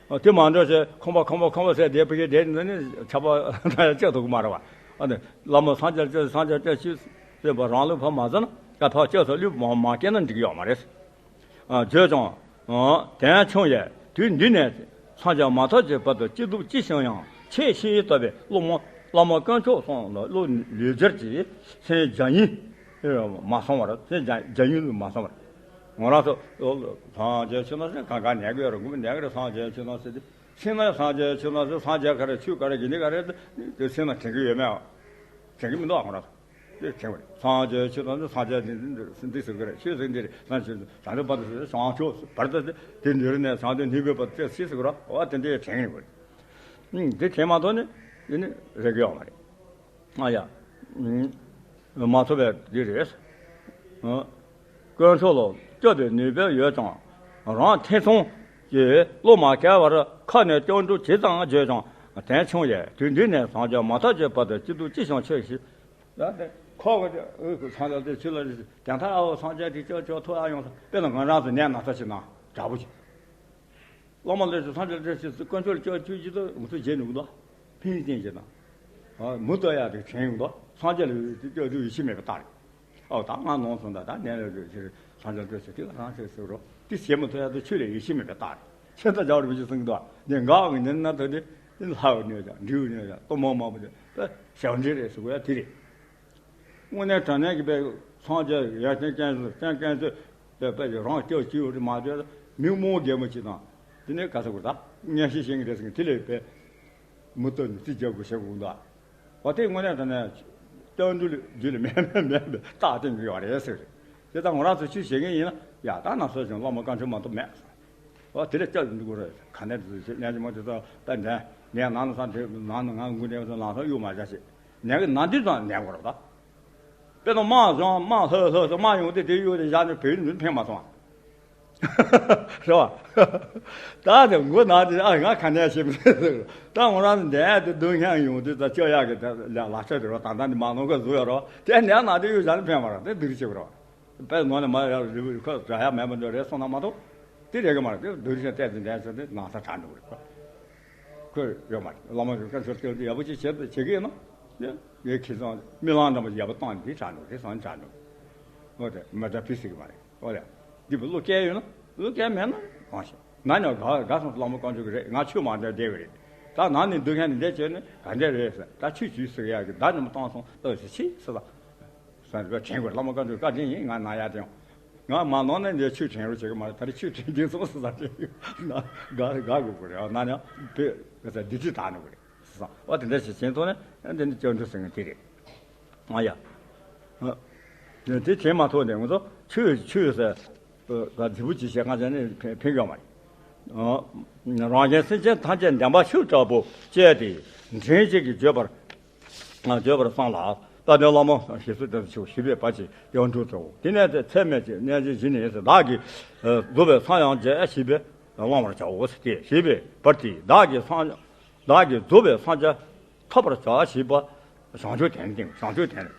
རེད། དེ་མ་འགྲོ་ཟེར་ཁང་པ་ཁང་པ་ཁང་པ་ཟེར་བསྡད་པ་ཞིག་བསྡད་ནས་ཆར་པ་ལ་སྐྱོབ་ཐུབ་ཀྱི་མ་རེད་བ། ཨ་ནི་བླ་མ་སངས་རྒྱས་སྐྱབས་སངས་རྒྱས་སྐྱབས་ཤིག་ཟེར་བ་རང་ལུགས་ཕ་མ་ཟེར་ན་ཀ་ཕ་སྐྱབས་སུ་བློས་མ་མ་སྐྱེས་ན་འགྲིག་གི་ཡོད་མ་རེད། ཨ་བརྗོད་ཀྱང་། ཨ་དེང་ཆུང་ཡས་དུས་འདི་ནས་སངས་རྒྱས་མ་ཐོབ་ཀྱི་བར་དུ་སྐྱིད་སྡུག་ཅི་བྱུང་ཡང་ཆེས་ཤེས་ཡོན་ལྟ་བའི་སློབ་མ་བླ་མ་དཀོན་མཆོག་གསུམ་ལ་བློ་ལུས་སྦྱར་གྱིས་སེམས་བརྒྱ་ཡིན་མ་སོང་བར་སེམས་བརྒྱ་བརྒྱ་ཡིན་མ་སོང་བར། ང་རང་ཚོ་སངས་རྒྱས་ཆོས་ན་ཟེར་གང་ག་ཉན་གི་ཡོད་རེད། དགོངས་པ་ཉན་གི་རེད། སངས་རྒྱས་ཆོས་ན་ཟེར་ཏེ། ཕྱིན་ན་སངས་རྒྱས་ཆོས་ན་ཟེར་སངས་རྒྱས་ག་རེ་ཆོས་ག་རེ་ཡིན་ནི་ག་རེ་དེ་ཕྱིན་ན་དྲན་གི་ཡོད་མེད། དྲན་གི་མི་འདུག་ང་རང་ཚོ། དེ་དྲན་པ་རེད། སངས་རྒྱས་ཆོས་ན་ཟེར་སངས་རྒྱས་འདི་འདི་འདི་ཟེར་གི་རེད། ཆོས་ཟེར་འདི་རེད། སངས་རྒྱས་བྱང་ཆུབ་བར་དུ་བྱང་ཆུབ་བར་དུ་དེ་འདི་རེད་ནས་བྱང་དེ་ནུས་པའི་བར་དུ་དེ་ཟེར་གི་རེད། འོ་དེ་འདྲའི་དྲན་གི་རེད། དེ་དྲན་མ་ཐུབ་ནི་ཡིན་ནི་རེད་གི་ཡོད་མ་རེད། ཨ་ཡ། མ་ཐུབ་པའི་འདི་རེད། ཨ། དཀོན་མཆོག་ལ་སྐྱོབ་པའི་ནུས་པ་ཡོད་ཀྱང་རང་ཐེ་ཚོམ་གྱིས་བློ་མ་འཁེལ་བར་ཁ་ནས་སྐྱབས་འགྲོ་ཇི་ཙམ་བརྗོད་ཀྱང་དོན་འདི་ནས་བཟང་སྤྱོད་མ་ཐག་ཆོད་པ་དང་སྐྱིད་སྡུག་ཅི་བྱུང་ཆོས་ཤིག་ཡ་དེ་ཁོ་གི་དེ་ཨོ་ཁོ་སངས་རྒྱས་དེ་ཆོས་ལ་དེ་མཐའ་ཨ་བོ་སངས་རྒྱས་དེ་སྐྱོབ་སྐྱོབ་ཐུབ་ཨ་ཡོང་ས་དཔེར་ན་ང་རང་ཚོ་ནད་ན་ཚ་ཞིག་ན་དྲག་པོ་ཞིག་བླ་མ་ལས་སུ་སངས་རྒྱས་བཀྲ་ཤིས་སུ་དཀོན་མཆོག་ལ་སྐྱབས་བཅོལ་གྱི་དུ་ང་ཚོ་བརྗེད་ནུས་ཀྱི་འདུག་ཕན་ཡོན་ཅན་གྱི་དང་། མུ་ཏོ་ཡ་དེ་དྲན་ཡོང་དུ་སངས་རྒྱས་ལ་སྐྱབས་བཅོལ་ཡིད་ཆེས་མེད་པ་ལྟར། ཨོ་ད་ང་ནོར་སོང་ད་ད་ནས་ལ་སྐྱབས་བཅོལ་སངས་རྒྱས་བཀྲ་ཤིས་དེ་ལ་རང་ཆོས་ཟེར་རོ་དེ་བྱེད་མི་ཐུབ་ཡ་དུ་ཆོས་ལ་ཡིད་ཆེས་མེད་པ་ལྟར། ཁྱེད་ཚོ་རྒྱལ་བ་རིན་པོ་ཆེ་གསུང་གི་འདུག་ནས་འགག་གི་ནས་ན་ད་དེ་ལྷ་བ་ནས་ཀྱང་འབྲི་བ་ནས་ཀྱང་གཏུམ་མོ་མང་པོ་དེ་ཞབས་འདྲེན་རེད་ཟེར་དགོས་ཡ་དེ་རེད། དངོས་གནས་དྲང་གནས་ཀྱི་དཔེ་སངས་རྒྱས་ཡར་བསྟན་སྐྱོན་བསྟན་སྐྱོན་ཚོས་དཔེ་དཔེ་རང་སྐྱོབ་ཀྱི་ཡོད་རེད་མ་བརྗོད་མི་རྨོངས་རྒན་མོ་ཅིག་དང་དེ་ནས་ག་ཚོད་གོ་ད་སྙན་ཞིང་ཞིང་གི་རེད་ཟེར་གི་དེ་ལས་དཔེ་མུ་མཐུད་ནས་རྩིས་རྒྱག་དགོས་བྱེད་དགོས་འདུག་བ་དེ་དངོས་གནས་དྲང་གནས་སྐྱབས་འགྲོ་རྒྱུད་ལ་མེད་མེད་མེད་པའི་རྟགས་སྟོན་གྱི་ཡོད་རེད་ཟེར་རེད། དེ་ལྟར་ང་རང་ཚོ་ཆོས་བྱེད་མཁན་ཡིན་ན་ཡ་ད་ན་སོ་ཞིང་བླ་མ་བཀའ་འཁྲོལ་མ་གཏོགས་མེད། ཨོ་དེ་ལས་སྐྱབས་འགྲོ་དགོས་རེད། ག་ནས་དུ་ཞེས་གནས་ཀྱི་མ་དེ་ཚོ་ད་འདྲ་ངས་ནང་ལ་ས་འདྲེ་ནང་ནས་ང་དགུ་འདྲེ་བ་ཚོ་ལང་ཚོ་གཡུག་མ་བྱ་ཞེས་ནས་གི་ནང་དུས་ཙམ་ནས་དགོས་རེད་ད། དཔེར་ན་དམག་བཟུང་དམག་ལྷོད་ལྷོད་སོ་དམག་ཡོང་དུས་དེ་གཡུག་དེ་བཞག་ནས་བོད་ཡུལ་འདི་ཕན་མ་སོང་། རེད་བ། ད་དེ་མགོ་ནང་དེ་ཨ་ང་ག་ནས་ཤེས་མི་ཐུབ་ད་ང་རང་ཚོ་འདས་དེ་སྡུག་བསྔལ་ཡོང་དུས་ད་སྐྱོ་ཡག་གི་ད་ལག་ལག་ཆ་དེ་རོ་ད་ད་འདི་མ་ནོར་ག་བཟོ་ཡ་རོ་དེ་ནས་ནང་དེ་གཡུག་བཞག་ནས་ཕན་མ་རེད་དེ་སྡུག་ཅིག་རོ། དཔེ་ནང་ནས་མ་ཡར་རི་བོའི་ཁ་འདྲ་ཡ་མེད་པ་འདྲ་རེད་སོང་ན་མ་གཏོགས་དེ་རེད་གི་མ་རེད། དེ་རྡོ་རིང་བལྟས་ཏེ་འདས་ཟེར་ཏེ་ནང་ས་དྲག་འགྲོ་གི་རེད། ཁོས་ཡོད་མ་རེད། བླ་མ་གི་བཀའ་འཁྲོལ་སྐྱོན་དེ་ཡག་པོ་ཅིག་བྱེད་བྱེད་ཀྱི་ཡིན་ན་ངས་ཁྱེད་ཚང་རྨི་ལམ་འདྲ་པོ་ཡག་པོ་བཏང་དེ་དྲག་འགྲོ་དེ་སང་དྲག་འགྲོ་འོ་དེ་མ་དྲག་ཕི་སི་གི་མ་རེད། འོ་ལེ་འདི་བུ་བློ་སྐྱེ་ཡོད་ན་བློ་སྐྱེ་མེད་ན་གང་ཤེས་ན་ཉོ་ག་ག་སོང་བླ་མ་བཀའ་འཁྲོལ་གི་རེད། ང་ཆོས་མ་འདྲ་བསྡད་པ་རེད། ད་ནང་ནས་འདུག་མཁན་ནི་འདྲ་བྱས་ནས་ག་འདྲ་རེད་ཟེར། ད་ཆོས་ཅུས་ཟེར་ཡག་གི་བརྡ་ཉམས་བཏང་སོང་ལྟོས་ཟེར་ཕྱིས་ཟེར་ད། སངས་རྒྱས་དྲན་དགོས། བླ་མ་བཀའ་འཁྲོལ་བཀའ་དྲིན་ཡིན། ང་ན་ཡ་དེ་ཡང་ང་མ་ནོར་ན་འདི་ཆོས་དྲན་རོགས་བྱེད་ཀྱི་མ་རེད། ད་རེས་ཆོས་དྲན་དུས་སོང་ཟེར་ས་དེ་ན་དགའ་དགའ་དགོས་ཀྱི་རེད། ན་ནི་བོད་ག་ས་བདེ་སྐྱིད་དག་ནོ་གི་རེད་ཟེར་ས། འོ་དེ་འདྲ་ཞིག་བྱེད་ཐུབ་ན་འདི་ནི་སྐྱབས་འགྲོ་ཟེར་མཁན་དེ་རེད། ཨ་ཡ། དེ་དེ་བྱེད་མ་ཐུབ་ནས་ང་ཚོ་ཆོས་ཆོས་ཟེར་ག་རྫི་བོ་ཅིག་བྱེད་ག་ཅང་ནི་ཕན་ཕན་གྱི་ཡོད་མ་རེད། རང་གཞན་སེམས་ཅན་ཐམས་ཅད་བདེན་པ་ཆོས་ལྟ་བུ་སྤྱད་དེ་དྲིན་ཅན་གྱིས་བརྗོད་པར། བརྗོད་པར་བསམས་ལ། ད་དེ་བླ་མ་ཞེས་སུ་དེ་ཚོ་ཞུ་ཞུས་པའི་བར་གྱི་ཡང་འགྲོ་ཚོ་དེ་ནས་དེ་ཚད་མེད་ཀྱི་གནས་ཆེན་བཞི་ནི་བདག་གིས་རྫོགས་པའི་སངས་ཡང་རྒྱས་ཞེས་པས་བླང་བར་བྱའོ་ཟེར་ཏེ་ཞེས་པའི་བར་དེ་བདག་གིས་སངས་བདག་གིས་རྫོགས་པའི་སངས་རྒྱས་ཐོབ་པར་བྱ་ཞེས་པ་བྱང་ཆུབ་དོན་སྟེང་བྱང་ཆུབ་དོན་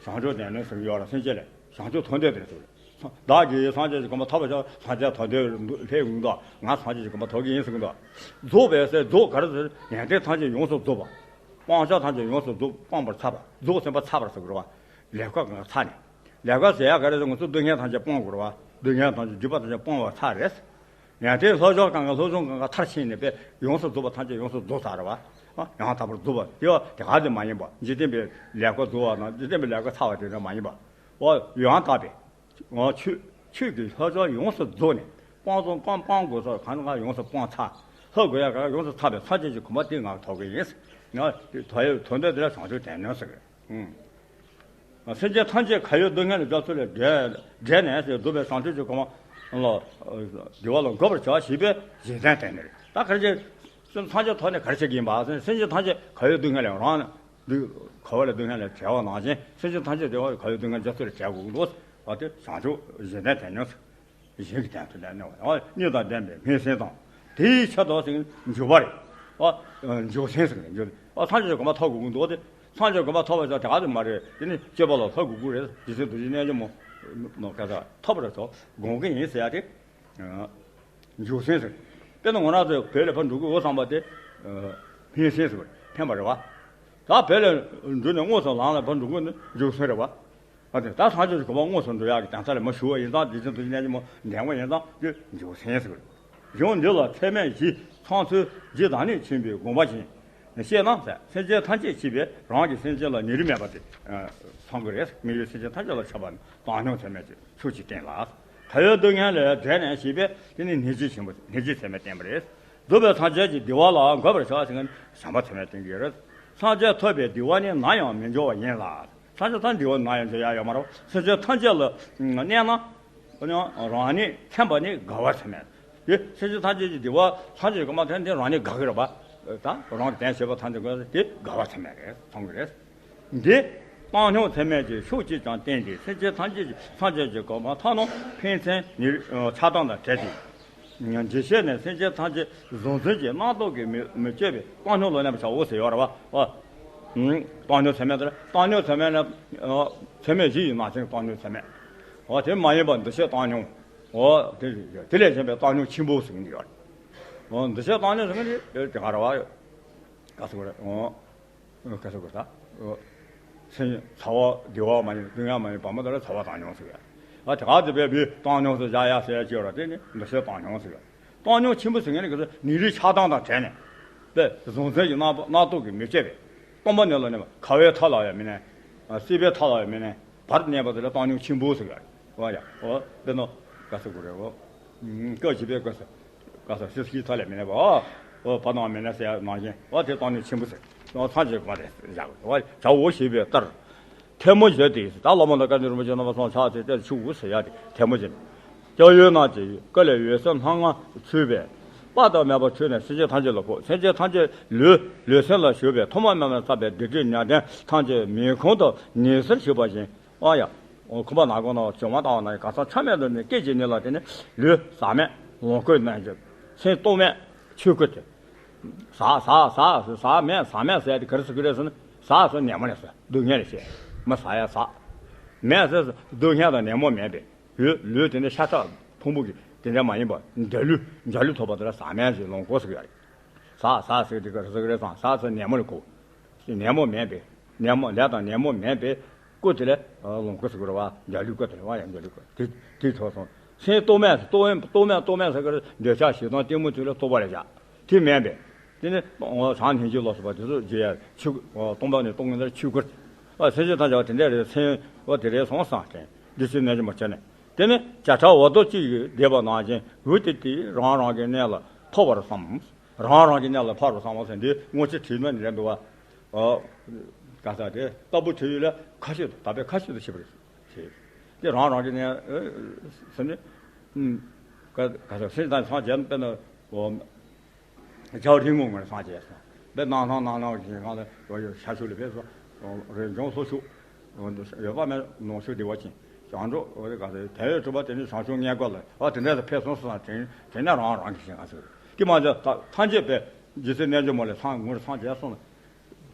བྱང་ཆུབ་དོན་ནི་ཟེར་གྱི་ཡོད་ལ་སེམས་ཅན་ལས་བྱང་ཆུབ་ཐོབ་འདོད་དེ་ཟེར། བདག་གིས་སངས་རྒྱས་ཀྱི་གོ་འཕང་ཐོབ་པར་བྱ། སངས་རྒྱས་ཐོབ་འདོད་སླེབས་ཡོང་དོ། ང་སངས་རྒྱས་ཀྱི་གོ་འཕང་ཐོབ་ཀྱི་ཡིན་ཟེར་གྱི་འདུག་རྫོགས་པའི་ཟེར་རྫོགས་ག་རེ་ཟེར། ཡོན་ཏན་ཐམས་ཅད་ཡོངས་སུ་རྫོགས་པ། སྤང་བྱ་ཐམས་ཅད་ཡོངས་སུ་རྫོགས་སྤངས་པར་ཚར་བ། རྫོགས་ཟིན་པ་ཚར་བར་ཟེར་གྱི་རེད་བ། ལས་ཀ་གང་ཚར་ནས། ལས་ཀ་ཟེར་ཡག་ག་རེ་ཟེར། ང་ཚོ་སྡུག་བསྔལ་ཐམས་ཅད་སྤོང་དགོས་རེད་བ། སྡུག་བསྔལ་ཐམས་ཅད་སྒྲིབ་པ་ཐམས་ཅད་སྤོང་བ་ཚར་རེད། ཡང་དེ་ལྷག་ཆོག་གང་ག་ལྷག་ཆོག་གང་ག་མཐར་ཕྱིན་ནས་པས་ཡོངས་སུ་རྫོགས་པ་ཐམས་ཅད་ཡོངས་སུ་རྫོགས་ཚར་རེད་བ། ཡང་དག་པར་རྫོགས་པ་དེ་བ་དེ་ག་དེ་མ་ཡིན་པ་འཇིག་རྟེན་པའི་ལས་ཀ་རྫོགས་པ་དང་འཇིག་རྟེན་པའི་ལས་ཀ་ཚར་བ་དེ་འདྲ་མ་ཡིན་པ། འོ་ཡང་དག་པའི། འོ་ཆོས་ཆོས་ཀྱི་ལྷག་ཆོག་ཡོངས་སུ་རྫོགས་ནས་སྤང་ཚོགས་སྤང་སྤང་དགོས་སོགས་གང་གང་ཡོངས་སུ་སྤངས་ཚར། ལྷག་དགོས་ཡག་གང་གང་ཡོངས་སུ་ཚར་བའི་སངས་རྒྱས་ཀྱི་གོ་འཕང་དེ་ང་ཐོབ་ཀྱི་ཡིན། ང་དེ་དོན་དོན་དོན་དེ་ལ་བྱང་ཆུབ་དོན་ནོ་ཟེར་གི། སེམས་ཅན་ཐམས་ཅད་གང་ཡོད་སྡུག་བསྔལ་ལས་སྐྱོབ་ཚུལ་ལས་འབྲས་འབྲས་ནས་ཟེར་འདུག་པའི་བྱང་ཆུབ་ཀྱི་གོ་འཕང་ལ་འདུལ་བ་ལ་འགོད་པར་བྱ་ཞེས་པའི་གཞི་རྟེན་དེ་ནི་རེད། ད་ག་རེ་བྱས། སེམས་ཐམས་ཅད་ཐོག་ནས་ག་རེ་བྱེད་ཀྱི་ཡིན་པ། སེམས་ཅན་ཐམས་ཅད་གང་ཡོད་སྡུག་བསྔལ་ལས་རང་འདུལ་ག་བ་ལས་སྡུག་བསྔལ་ལས་བྲལ་བ་ནང་བཞིན་སེམས་ཅན་ཐམས་ཅད་དེ་བ་གང་ཡོད་སྡུག་བསྔལ་སྐྱོབ་ཚུལ་ལ་བྱ་དགོས་ཀྱི་འདུག་པ་དེ་བྱང་ཆུབ་གཞི་རྟེན་དེ་ནི། གཞན་གྱི་དོན་དུ་ལས་གནས་པ་ཡང་གཉིས་དང་ལྡན་པའི་སྨོན་སེམས་དང་། དེའི་ཆེད་དུ་ཟེར་འཇུག་པ་རེད། ཨ་འཇུག་སེམས་ཟེར་གི་རེད། འཇུག་ཨ་སངས་རྒྱས་ཀྱི་གོ་འཕང་ཐོབ་དགོས་ཀྱི་འདུག་སྟེ། སངས་རྒྱས་ཀྱི་གོ་འཕང་ཐོབ་པ་ཟེར་དེ་ག་དུ་མ་རེད། དེ་ནི་སྤྱོད་པ་ལ་ཐོབ་དགོས་ཀྱི་རེད། དེ་ཚེ་རྡོ་རྗེ་རྣལ་འབྱོར་མ་ནོ་ཁ་ས་ཐོབ་པར་ཐོབ་དགོངས་ཀྱི་ཡིན་ཟེར་ཡ་དེ། འཇུག་སེམས་ཟེར། དཔེར་ན་ང་རང་ཚོ་བོད་ལ་ཕར་འགྲོ་གི་འོ་བསམ་པ་དེ། སྨོན་སེམས་ཟེར་བ་ཕན་པ་རེད་བ། ད་བོད་ལ་འགྲོ་ནས་དངོས་སུ་ལམ་ལ་ཕར་འགྲོ་དགོས་ནི་འཇུག་སེམས་རེད་བ། ཨ་དེ་ད་སངས་རྒྱས་ཀྱི་གོ་འཕང་དངོས་སུ་འགྲོ་ཡག་གི་དོན་དག་ལ་མ་ཞུ་བ་ཡིན་ཙང་། རྗེ་བཙུན་ཐུགས་རྗེ་ཅན་གྱིས་མོ་འདྲེན་པ་ཡིན་ཙང་དེ་འཇུག་སེམས་ཟེར། གཞུང་འདི་ལ་ཚད་མེད་བཞི་ཚང་ཚུལ་རྗེ་བདག་ཉིད་ཆེན་པོའི་དགོངས་པ་བཞིན་བཤད་ན་ཟེར། སེམས་ཅན་ཐམས་ཅད་ཅེས་པས་རང་གི་སེམས་ཅན་ལ་ཉེ་རིང་མེད་པ་དེ་ཚང་གི་རེད། དམིགས་ཡུལ་སེམས་ཅན་ཐམས་ཅད་ལ་ཁྱབ་པ་ནི་བཏང་སྙོམས་ཚད་མེད་ཀྱི་ཕྱོགས་ཀྱིས་བསྟན་ལ། ཁ་ཡོད་སྡུག་བསྔལ་ལས་བསྒྲལ་ནས་ཞེས་པས་དེ་ནི་སྙིང་རྗེ་ཆེན་པོ་སྙིང་རྗེ་ཚད་མེད་བསྟན་པ་རེད། འདུལ་བའི་སངས་རྒྱས་ཀྱི་བདེ་བ་ལ་འགོད་པར་བྱ་ཞེས་ནས་བྱམས་པ་ཚད་མེད་བསྟན་གྱི་ཡོད་རེད། སངས་རྒྱས་ཐོབ་པའི་བདེ་བ་ནི་ནམ་ཡང་མི་འབྱུང་བ་ཡིན་ལ། སངས་རྒྱས་ཐོབ་བདེ་བ་ནམ་ཡང་འབྱུང་ཡ་ཡོད་མ་རེད། སེམས་ཅན་ཐམས་ཅད་ལ་གནས་ན་རང་ཉིད་ཕན་པ་ནི་དགའ་བ་ཚད་མེད། དེ་སེམས་ཅན་ཐམས་ཅད་ཀྱི་བདེ་བ་ཐམས་ཅད་ཀྱི་མ་ཐོན་དེ་རང་ཉིད་དགའ་གི་རེད་པ། ད་རང་གི་དོན་བྱེད་པ་ཐམས་ཅད་ཀྱི་དེ་དགའ་བ་ཚད་མེད་རེད། མཐོང་གི་རེད། འདི་བཏང་སྙོམས་ཚད་མེད་ཀྱི་ཕྱོགས་གཅིག་ཀྱང་བསྟན་ཏེ། སེམས་ཅན་ཐམས་ཅད་ཀྱི་སངས་རྒྱས་ཀྱི་གོ་འཕང་ཐོབ་ན་ཕན་ཚུན་ཉེ་ཆགས་སྡང་དང་བྲལ་ཏེ། འཇིགས་བྱེད་ནས་སེམས་ཅན་ཐམས་ཅད་གཟུང་འཛིན་གྱི་རྣམ་རྟོག་གིས་མི་མི་སྐྱོ་བའི་བཏང་སྙོམས་ལ་གནས་པར་བྱའོ་ཟེར་ཡོད་རེད་བ། བཏང་སྙོམས་ཚད་མེད་དེ་བཏང་སྙོམས་ཚད་མེད་ནི་ཚད་མེད་བཞི་ཡི་ནང་ཚན་བཏང་སྙོམས་ཚད་མེད། འོ་དེ་མ་ཡིན་པ་འདུ་བྱེད་བཏང་སྙོམས། འོ་དེ་དེ་ལས་གཞན་པའི་བཏང་སྙོམས་ཆེན་པོ་ཟེར་གྱི་ཡོད་རེད། འོ་འདུ་བྱེད་བཏང་སྙོམས་ཟེར་མཁན་དེ་དེ་ག་རེ་བ། ག་ཚོད་རེད། འོ། ག་ཚོད་ག་ཚོད། སེམས་ཚ་བ་བདེ་བ་མ་ཡིན་སྡུག་བསྔལ་མ་ཡིན་བ་མོ་དེ་ལ་ཚ་བ་བཏང་སྙོམས་ཟེར་ཡ། ཨ་དེ་ག་དེ་བས་མི་བཏང་སྙོམས་སུ་བཞག་ཡ་ཟེར་ཡ་ཅིག་ཡོད་ར། དེ་ནི་འདུ་བྱེད་བཏང་སྙོམས་ཟེར་ཡ། བཏང་སྙོམས་ཆེན་པོ་ཟེར་མཁན་ནི་ག་ཚོད་ཉེ་རིང་ཆགས་སྡང་དང་བྲལ་ནས། པས་གཟུང་འཛིན་གྱི་རྣམ་རྣམ་རྟོག་གིས་མི་སྐྱོ་བའི། སྟོང་པ་ཉིད་ལ་གནས་པ་ཁ་བའི་མཐའ་ལ་ཡང་མི་གནས། སྲིད་པའི་མཐའ་ལ་ཡང་མི་གནས། བར་གནས་པ་དེ་ལ་བཏང་སྙོམས་ཆེན་པོ་ཟེར་ག་རེད། འོ་ཡ་འོ་དཔེར་ན་ག་ཚོད་ག་རེད། འོ་སྐབས་བཞི་པའི་སྐབས་སུ་ག་ཚོད་སྲིད་པའི་མཐའ་ལ་མི་གནས་པ། འོ་འོ་བར་ན་མི་གནས་ཟེར་ཡ་ནང་བཞིན། འོ་དེ་བཏང་སྙོམས་ཆེན་པོ་ཟེར། འོ་ཚང་གི་གོ་དེ་བཞག་འོ་བྱའོ་ཞེས་པའི་ལྟར། ཐལ་མོ་སྦྱར་ཏེ་ད་སློབ་མ་ལ་བཀའ་དྲིན་རིན་པོ་ཆེ་རྣམ་པ་གསུམ་ཕྱག་འཚལ་ཏེ་ཆུག་ཟེར་ཡ་དེ་ཐལ་མོ་སྦྱར། སྐྱབས་ཡུལ་རྣམས་ཀྱི་བཀའ་ལས་འོད་ཟེར་སྣ་ལྔ་འཕྲོས་པས། དཔག་ཏུ་མེད་པ་འཕྲོས་ནས་སེམས་ཅན་ཐམས་ཅད་ལ་ཕོག་སེམས་ཅན་ཐམས་ཅད་ལུས་ལུས་སེམས་ལ་ཞུགས་པས་ཐོག་མ་མེད་པར་བསགས་པའི་སྡིག་སྒྲིབ་ཉེས་ལྟུང་ཐམས་ཅད་མེ་ཁོང་དུ་ཉི་ཟེར་ཞུགས་པ་བཞིན། ཨ་ཡ། ཁོང་པ་ནག་གོང་ན་བྱོན་མ་བཏང་བ་ན་གང་ཟག་ཆ་མེད་དུ་ནི་སྐད་ཅིག་ཉིད་ལ་དེ་ནི་ལུས་ཟག་མེད་ལོངས་སྐུའི་རྣལ་འབྱོར། སེམས་རྟོག་མེད་ཆོས་སྐུ་སྟེ། ཟག་ཟག་ཟག་ཟག་མེད་ཟག་མེད་ཟེར་ཏེ་ག་རེ་ཟེར་གི་རེད་ཟེར་ན། ཟག་ཟེར་ནད་མོ་ནས་ཟེར་སྡུག་བསྔལ་ལས་བྱེད། མི་ཟག་ཡ་ཟག་མེད་ཟེར་སྡུག་བསྔལ་དང་ནད་མོ་མེད་པས། ལུས་ལུས་དེ་ནི་ཤ་ཁྲག་ཕུང་པོ་གི་དེ་འདྲ་མ་ཡིན་པ་འདྲ་ལུས་འདྲ་ལུས་ཐོབ་པ་དེ་ལ་ཟག་མེད་ཅེས་ལོངས་སྐུ་ཟེར་གི་ཡ་རེད། ཟག་ཟག་ཟེར་དེ་ག་རེ་ཟེར་གི་རེད་ཟེར་ན། ཟག་ཟེར་ནད་མོ་ལ་གོ། ནད་མོ་མེད་པས། ནད་མོ་ལས་དང་ནད་མོ་མེད་པས། སྐུ་དེ་ལ་ལོངས་སྐུ་ཟེར་གི་རེད་བ། འདྲ་ལུས་སྐུ་དེ་ལ་བ་ཡང་འདྲ་ལུས་སྐུ་དེ་དེ་ཐོབ་སོང་། སེམས་རྟོག་མེད་རྟོག་མེད་རྟོག་མེད་རྟོག་མེད་ཟེར་གི་རེད། འདོད་ཆགས་ཞེ་སྡང་གཏི་མུག་དེ་ལ་རྟོག་པ་ལས་བཞག་དེ་མེད་པས། དེ་ནི་བྱང་སྙིང་རྗེ་ལ་སོགས་པ་དེ་ཚོ་བརྗོད་ཡ་ཆོས་སྐུ། སྟོང་པ་ཉིད་རྟོགས་ངེས་ལ་ཆོས་སྐུ། ཨ་སེམས་ཅན་ཐམས་ཅད་དེ་འདྲ་རེད། སེམས་པ་དེ་རེད་སོང་བསམ་དྲན། འདི་ཕྱིར་རྣལ་འབྱོར་མ་བྱས་ནས། དེ་ནི་བྱ་ཁྲ་འོ་དོ་གཅིག་གིས་བསྡེབས་པ་ནང་བཞིན་འུ་དེ་དེ་རང་རང་གི་གནས་ལ་ཕོག་པར་བསམ། རང་རང་གི་གནས་ལ་ཕོག་པར་བསམ་ཟེར་འདི་སྔོན་ཆད་བྲིས་མེད་ནི་རེད་འདུག་བ། ཨ་ག་ས་དེ་ལྟ་བུ་བྲིས་ཡོད་ལ་ཁ་ཤས་དུ་ད་པའི་ཁ་ཤས་དུ་བྱེད་པ་རེད། དེ་རང་རང་གི་གནས་ཟེར་ནི། ག་ས་སེམས་ཙམ་སངས་རྒྱས་དཔེར་ན། ཇའོ་རིང་མོ་ངོས་སངས་རྒྱས་སོང་། དཔེ་སྣང་སྣང་སྣང་སྣང་གི་ངང་ལ་ཡོད་ཡོད་ཤ་ཤུ་ལ་ཕེབས་སོང་། རེ་འབྱུང་སོ་ཤུ། ཡོད་པ་མེད་ནོར་ཤུ་བདེ་བ་ཅན། བྱང་ཆུབ་འོ་དེ་ག་ཚོད་དེ་ཡོད་གྲུབ་པ་དེ་ནི་བྱང་ཆུབ་མངོན་གོ་ལ་ཨ་དེ་འདྲ་ལ་ཕེབས་སོང་ཟེར་ན་དྲན་དྲན་ན་རང་རང་གི་ཞིང་ང་ཚོས་དེ་མ་ཚད་ཐམས་ཅད་པའི་རྗེ་བཙུན་རྣལ་འབྱོར་མ་ལས་སངས་ངོས་སངས་རྒྱས་སོང་ལ།